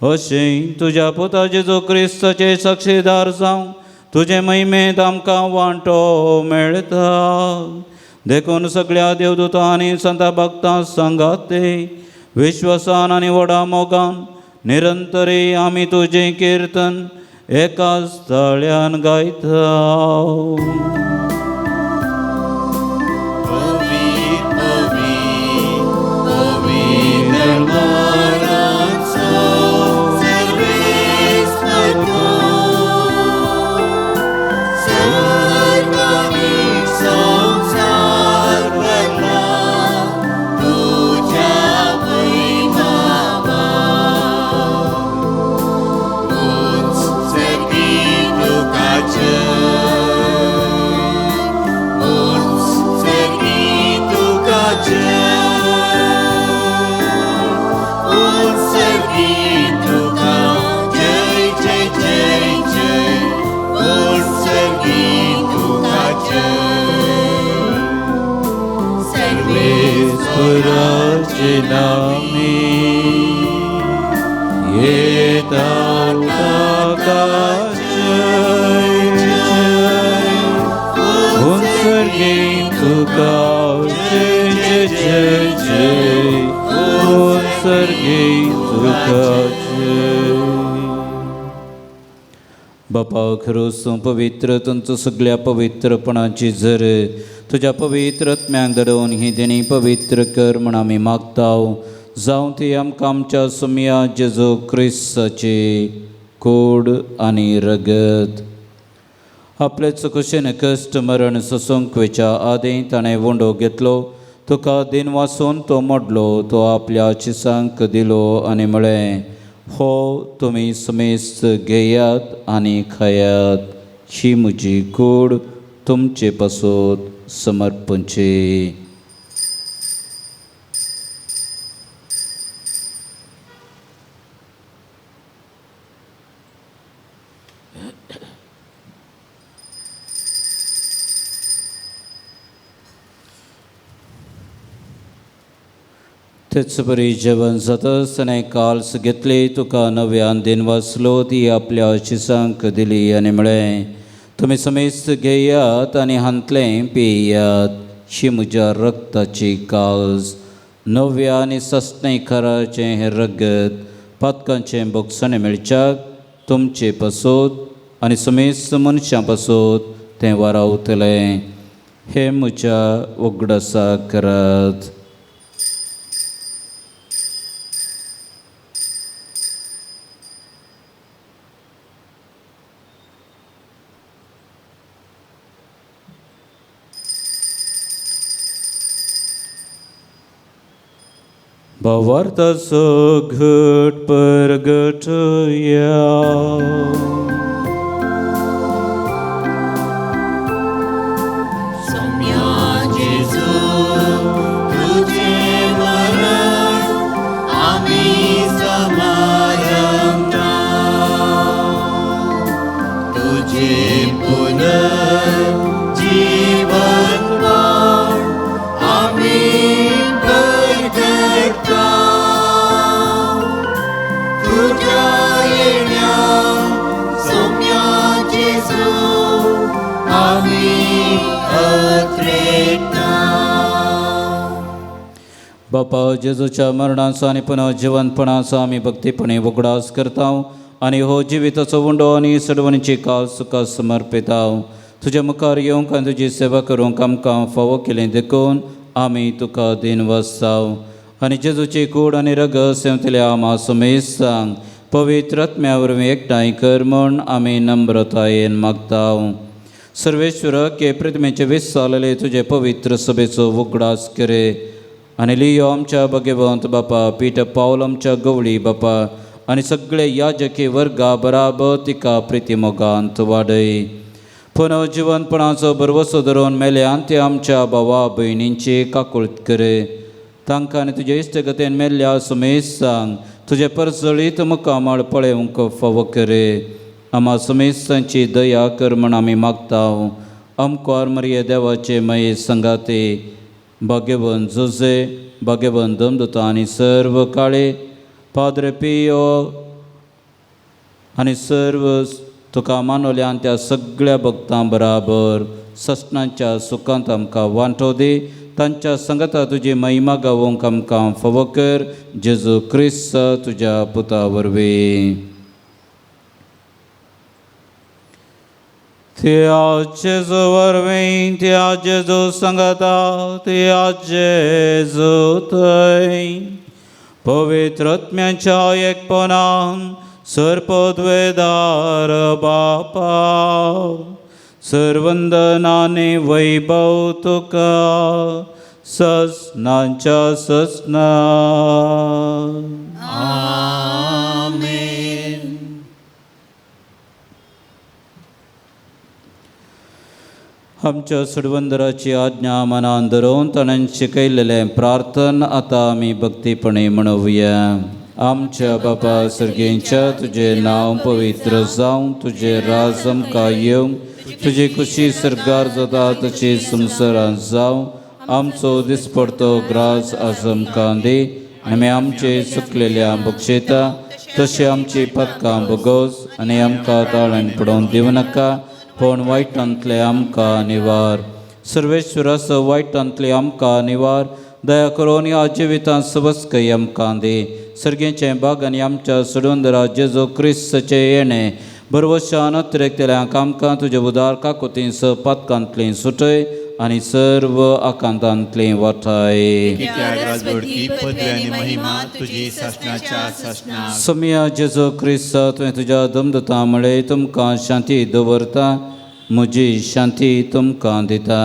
अशें तुज्या पुता जेजू क्रिस्ताचे साक्षीदार जावं तुजे महिमेंत आमकां वांटो मेळटा. देखून सगळ्या देवदूतां आनी संता भक्तां सांगाते विश्वासान आनी व्हडा मोगान निरंतरी आमी तुजें किर्तन एकाच ताळ्यान गायता. नामी येता ताका जय जय उत्सर्गे तुका जय जय जय जय उत्सर्गे तुका जय. बापा खरोच तूं पवित्र तुमचो सगळ्या पवित्रपणाची जर तुज्या पवित्र आत्म्याक घडोवन ही देणी पवित्र कर म्हण आमी मागता. जावं ती आमकां आमच्या सुमया जेजू क्रिस्ताची कोड आनी रगत. आपले चुकशेन कश्ट मरण सोसूंक वयच्या आदीं ताणें वंडो घेतलो, तुका दिन वासून तो मोडलो, तो आपल्या चिसांक दिलो आनी म्हळें, हो तुमी समेस्त घेयात आनी खायात, ही म्हजी कूड तुमचे पासत समर्पणची. तेच परी जेवण जातच ताणें काल्स घेतली, तुका नव्यान दिन वाचलो, ती आपल्या शिसांक दिली आनी म्हळें, तुमी समेस्त घेयात आनी हांतलें पियात, ही म्हज्या रक्ताची काल्स, नव्या आनी सस्ने खराचें हें रगत पातकांचें बोगसणें मेळच्याक तुमचे पासत आनी समेस्त मनशां पासत तें वारावतलें. हें म्हज्या उगडासा करात. भावार्थाचो घट परगटया. सोम्या जेजू तुझे मरण आमी समारंभता, तुझे पुनर्जीवन आमी परगटता, तुझ्या येण्या सोम्या जेजू आमी अत्रेता. बापा जेजूच्या मरणाचो आनी पुनः जिवंतपणाचो आमी भक्तीपणे उगडास करता आनी हो जिविताचो उंडो आनी सडवणीची काल तुका समर्पिता. तुज्या मुखार येवंक आनी तुजी सेवा करूंक आमकां फावो केली देखून आमी तुका दिन वसता आनी जेजूची कूड आनी रगत सेवतल्या आमा समेस्तांक पवित्र आत्म्या वरवीं एकठांय कर म्हूण आमी नम्रतायेन मागता. सर्वेश्वरक हे प्रतिमेचे विसावलेले तुजे पवित्र सभेचो उगडास करे आनी लियो आमच्या भगवंत बापा, पीट पावल आमच्या गवळी बापा आनी सगळे याजकी वर्गा बराबर तिका प्रिती मोगांत वाडय. पुनर्जिवनपणाचो भरवसो धरून मेल्यान ते आमच्या भावा भयणींची काकुळट करे. तांकां आनी तुजे इश्टगतेन मेल्ल्या सुमेसांक तुजे परजळीत मुखामळ पळोवंक फावो करे. आमा सुमेसांची दया कर म्हण आमी मागता. आमकां मरिये देवाचे मये संगाते भाग्यवंत जुजे, भाग्यवंत दमदुता आनी सर्व काळे पाद्रे पियो आनी सर्व तुका मानवल्यान त्या सगळ्या भक्तां बराबर ससनाच्या सुखांत आमकां वांटो दी. तांच्या संगता तुजी महिमा गावोवंक आमकां फावो कर. जेजू क्रिस्त तुज्या पुता वरवीं. त्या जेजू वरवीं, त्या जेजू संगता, त्या जेजू थंय पवित्र आत्म्याच्या एकपणान सर्पद्वेदार बापा सर्वंदनाने वैभव तुका ससनांच्या ससना. आमेन. आमच्या सुडवंदराची आज्ञा मनान धरून ताणें शिकयलेलें प्रार्थन आतां आमी भक्तीपणे म्हणोवया. आमच्या बापा सर्गेंच्या तुजें नांव पवित्र जावं, तुजें राज आमकां येवं, तुजी खुशी सरकार जाता तशी संवसारांत जावं. आमचो दिसपडतो ग्रास आज आमकां दी आनी आमचे चुकलेल्या बक्षयता तशें आमची पदकां भोगोस आनी आमकां ताळण पडोवन दिवं नाका, पूण वायटांतले आमकां निवार. सर्वेश्वराचो वायटांतले आमकां निवार. दया करून ह्या जिवितांत सवस्कय आमकां दी. सर्गेचें बाग आनी आमच्या सोडून जेजू क्रिस्ताचें येणें बरवशान अतिरेकतल्यांक आमकां तुजे उदार काकुतीं स पातकांतलीं सुटय आनी सर्व आकांतांतलीं वाठाय. समिया जेजू क्रिस्त तुवें तुज्या दमदता म्हळें तुमकां शांती दवरता, म्हजी शांती तुमकां दिता.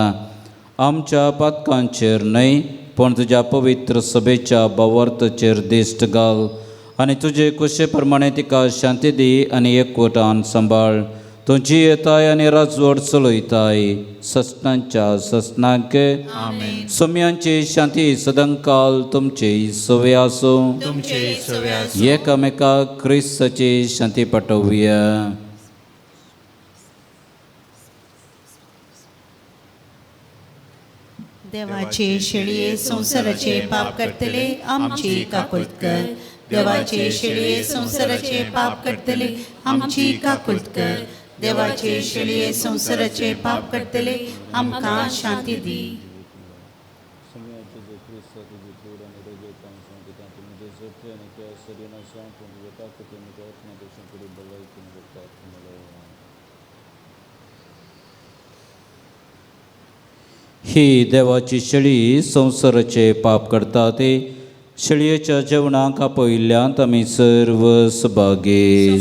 आमच्या पातकांचेर न्हय पूण तुज्या पवित्र सभेच्या भावार्थाचेर दिश्ट घाल आनी तुजे कुशे प्रमाणे तिका शांती दी आनी एकवटान सांबाळ. तूं जियेताय आनी राजवट चलयताय ससनांच्या ससनाक. सोम्यांची शांती सदांकाल तुमची सवे आसूं. एकामेकाक क्रिस्ताची शांती पाठोवया. देवाचे शेळये संवसाराचे पाप करतले आमची काकुळट कर. देवाचे शेळये संवसाराचे पाप करतले आमची काकुळट कर. देवाचे शेळये संवसाराचे पाप करतले आमकां शांती दी. ही देवाची शेळी संवसाराचे पाप करता ते शेळयेच्या जेवणाक आपयिल्ल्यान आमी सर्व सभागी.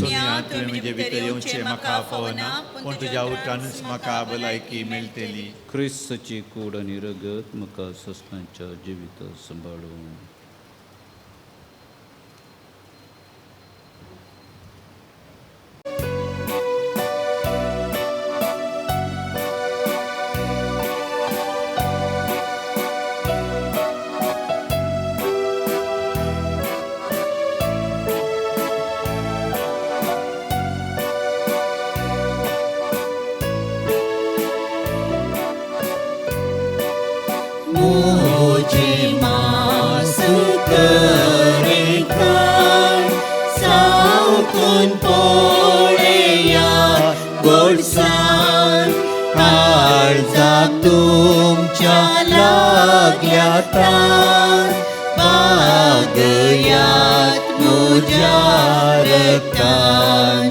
क्रिस्ताची कूड आनी रगत म्हाका ससनाच्या जिविता सांबाळूं. बागयात मुज्या रक्तान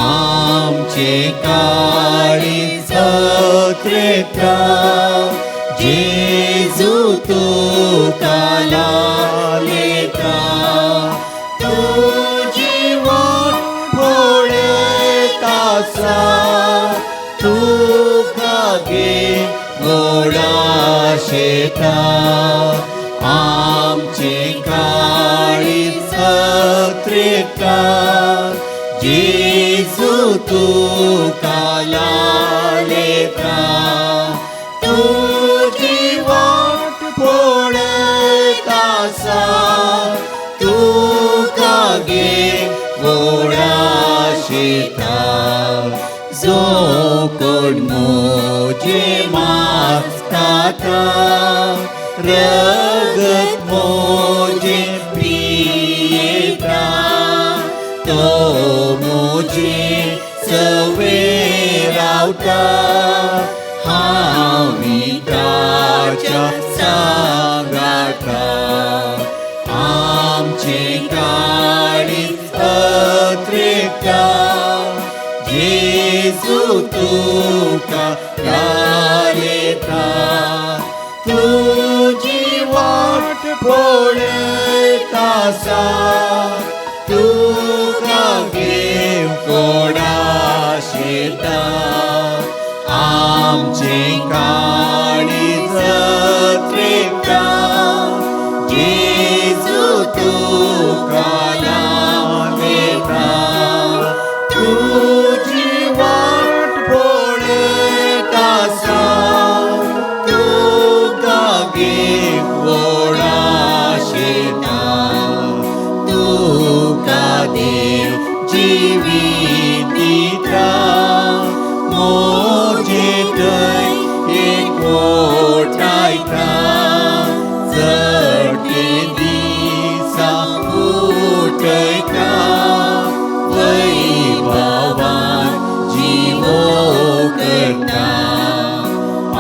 आमचे काळीज त्रेता जेजू तुका लालेता. तुजी वाट पळयत आसा तुका गे गोडा शेता. आमचे काळीज त्रेता जेजू तुका लालेता. कोण मोजे मांस खाता रगत मोजे पियेता तो मोजे सवे रावता हांव ताच्या सांगाता आमचें काळीज अतृप्ता जेजू तुका दारेता तुजी वाट पळयत आसा तुका घेवंक कोण आशेता आमचें काळीज अतृप्ता जेजू तुका लाभता तुजी वाट पळयत आसा तुका घेवंक कोण आशेता तुका देव जिवीत दिता मोजे थंय एकवटायता चडटे दिसा उठयता वैभवान जिवो करता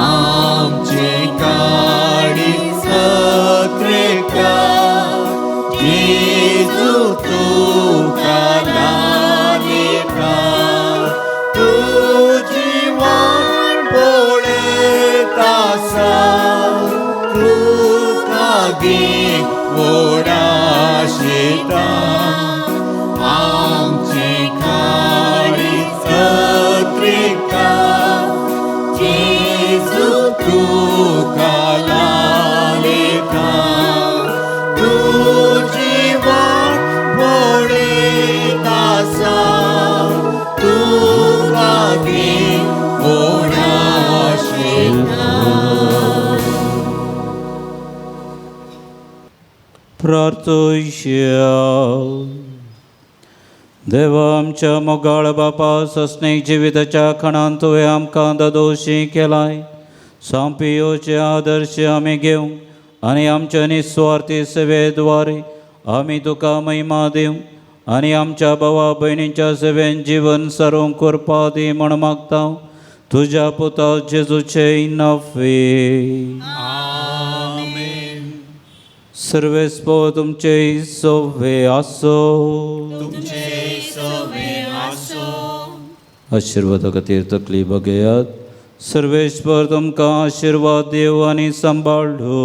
आमचें काळीज अतृप्ता जेजू तुका लाभता तुजी वाट पळयत आसा तुका घेवंक कोण आशेता आमचें काळीज अतृप्ता जेजू तुका लाभता तुजी वाट पळयत आसा तुका घेवंक कोण आशेता. प्रार्थुया. देवा आमच्या मोगाळ बापा, सस्नीक जिविताच्या खणान तुवें आमकां दादोशी केलाय. सांपियोचे आदर्श आमी घेवंक आनी आमच्या निस्वार्थी सेवेद्वारे आमी तुका महिमा दिवंक आनी आमच्या भावा भयणींच्या सेवेन जिवन सारूंक करपा दी म्हूण मागता तुज्या पुता जेजूचे नफे. आमेन. सर्वेस्पो तुमचे सोवे आसो. तुमचे सवे आसो. आशिर्वादा खातीर तकली बघयात. सर्वेश्वर तुमकां आशिर्वाद देव आनी सांबाळू.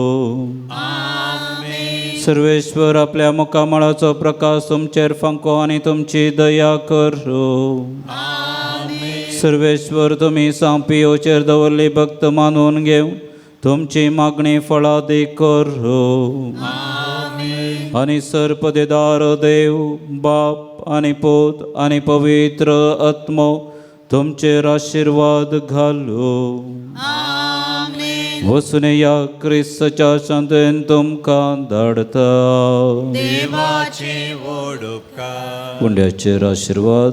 आमेन. सर्वेश्वर आपल्या मुखामळाचो प्रकाश तुमचेर फांको आनी तुमची दया करूं. आमेन. सर्वेश्वर तुमी सांपियोचेर दवरली भक्त मानून घेवं तुमची मागणी फळादी करूं. आमेन. आनी सर्पदेदार देव बाप आनी पूत आनी पवित्र आत्मो तुमचेर आशिर्वाद घालूं. आमेन. वचून या क्रिस्ताच्या शांतेन तुमकां धाडता. देवाचे व्हड उपकार. पुंड्याचेर आशिर्वाद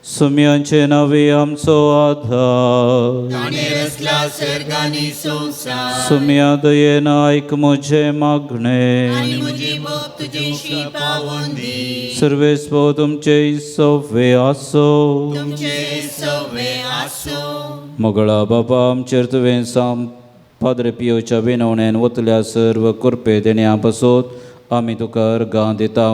सुम्यांचे नावे आमचो आधार. ताणें रचला सर्ग आनी संवसार. सुम्या दयेन आयक म्हजें मागणें. आनी म्हजी मोग तुजेशी पावोवन दी. सर्वेस्पो तुमचे सोवे आसो. तुमचे सवे आसो. मोगळा बाबा, आमचेर तुवें साम पाद्रे पियोच्या विनवणेन वतल्या सर्व कृपे देण्या पासून आमी तुका अर्गां दिता.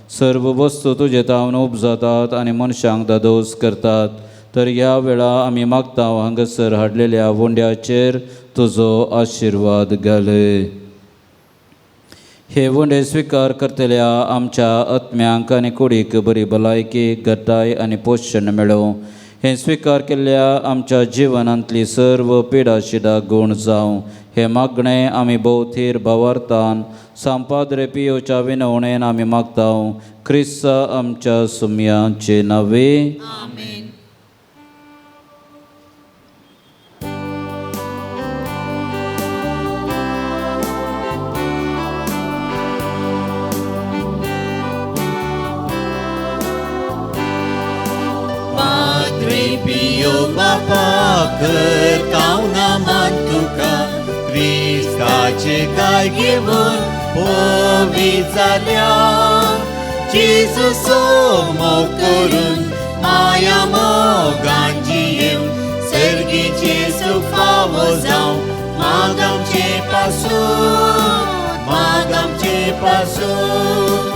सर्व वस्तू तुजे तावन उपजातात आनी मनशांक दादोस करतात. तर ह्या वेळा आमी मागता हांगासर हाडलेल्या वोंड्याचेर तुजो आशिर्वाद घालय. हे वोंडे स्विकार करतल्या आमच्या आत्म्यांक आनी कुडीक बरी भलायकी, गटाय आनी पोशण मेळूं. हें स्विकार केल्ल्या आमच्या जिवनांतली सर्व पिडाशिडा गूण जावं. हे मागणें आमी भोवथीर भावार्थान सांपाद्रे पियोच्या विनवणेन आमी मागता क्रिस्ता आमच्या सुम्याचे नावे. आमेन. पाद्रे पियो बापा करतांव नमन तुका क्रिस्ताचे काय घेवन पवित्र जाल्या जेजूचो मोग करून माया मोगान जियेवन सर्गीचे सुख फावो जावं माग आमचे पासून माग आमचे पासून.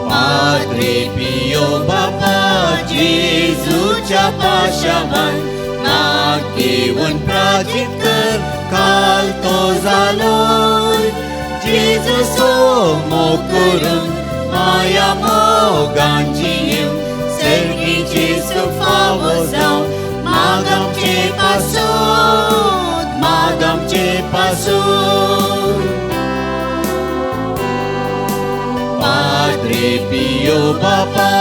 पाद्रे पियो बापा जेजूच्या पाशावान नाक घेवन प्राजीत कर काल तो जालो जेजूचो मोग करून माया मोगान जियेवन सर्गीचे सुख फावो जावं माग आमचे पासून माग आमचे पासून. पाद्रे पियो बापा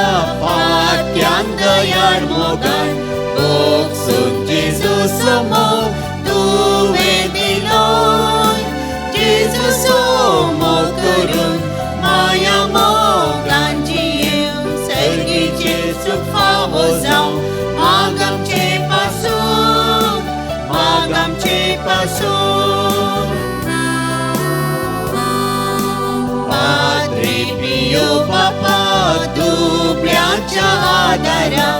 फात्यान दयाळ मोगान भोगसून जेजूचो मोग तुवें दिलो जेजूचो मोग करून माया मोगान जियेवन सर्गीचे सुख फावो जावं माग आमचे पासून माग आमचे पासून. पाद्रे पियो बापा दुबळ्यांच्या आदारा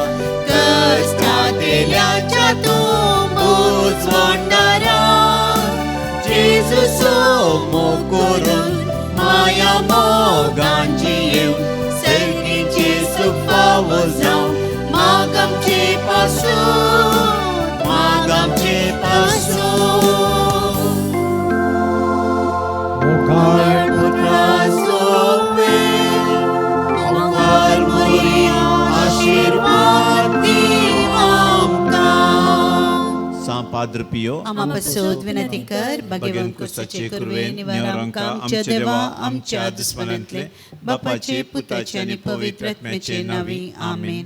कश्टांतल्याच्या तूं बुजवणारा जेजूचो मोग करून माया मोगान जियेवन सर्गीचे सुख फावो जावं माग आमचे पासून माग आमचे पासून. मुखार पुत्राचो मुखार मोरी आशिर्वाद दी आमकां. सां पाद्र पियो आमा पासत विनंती कर भगवान कुसाचे कुरवे निवार आमकां आमच्या देवा आमच्या दुस्मनांतले बापाचे पुताचे आनी पवित्र आत्म्याचे नांवी आमेन.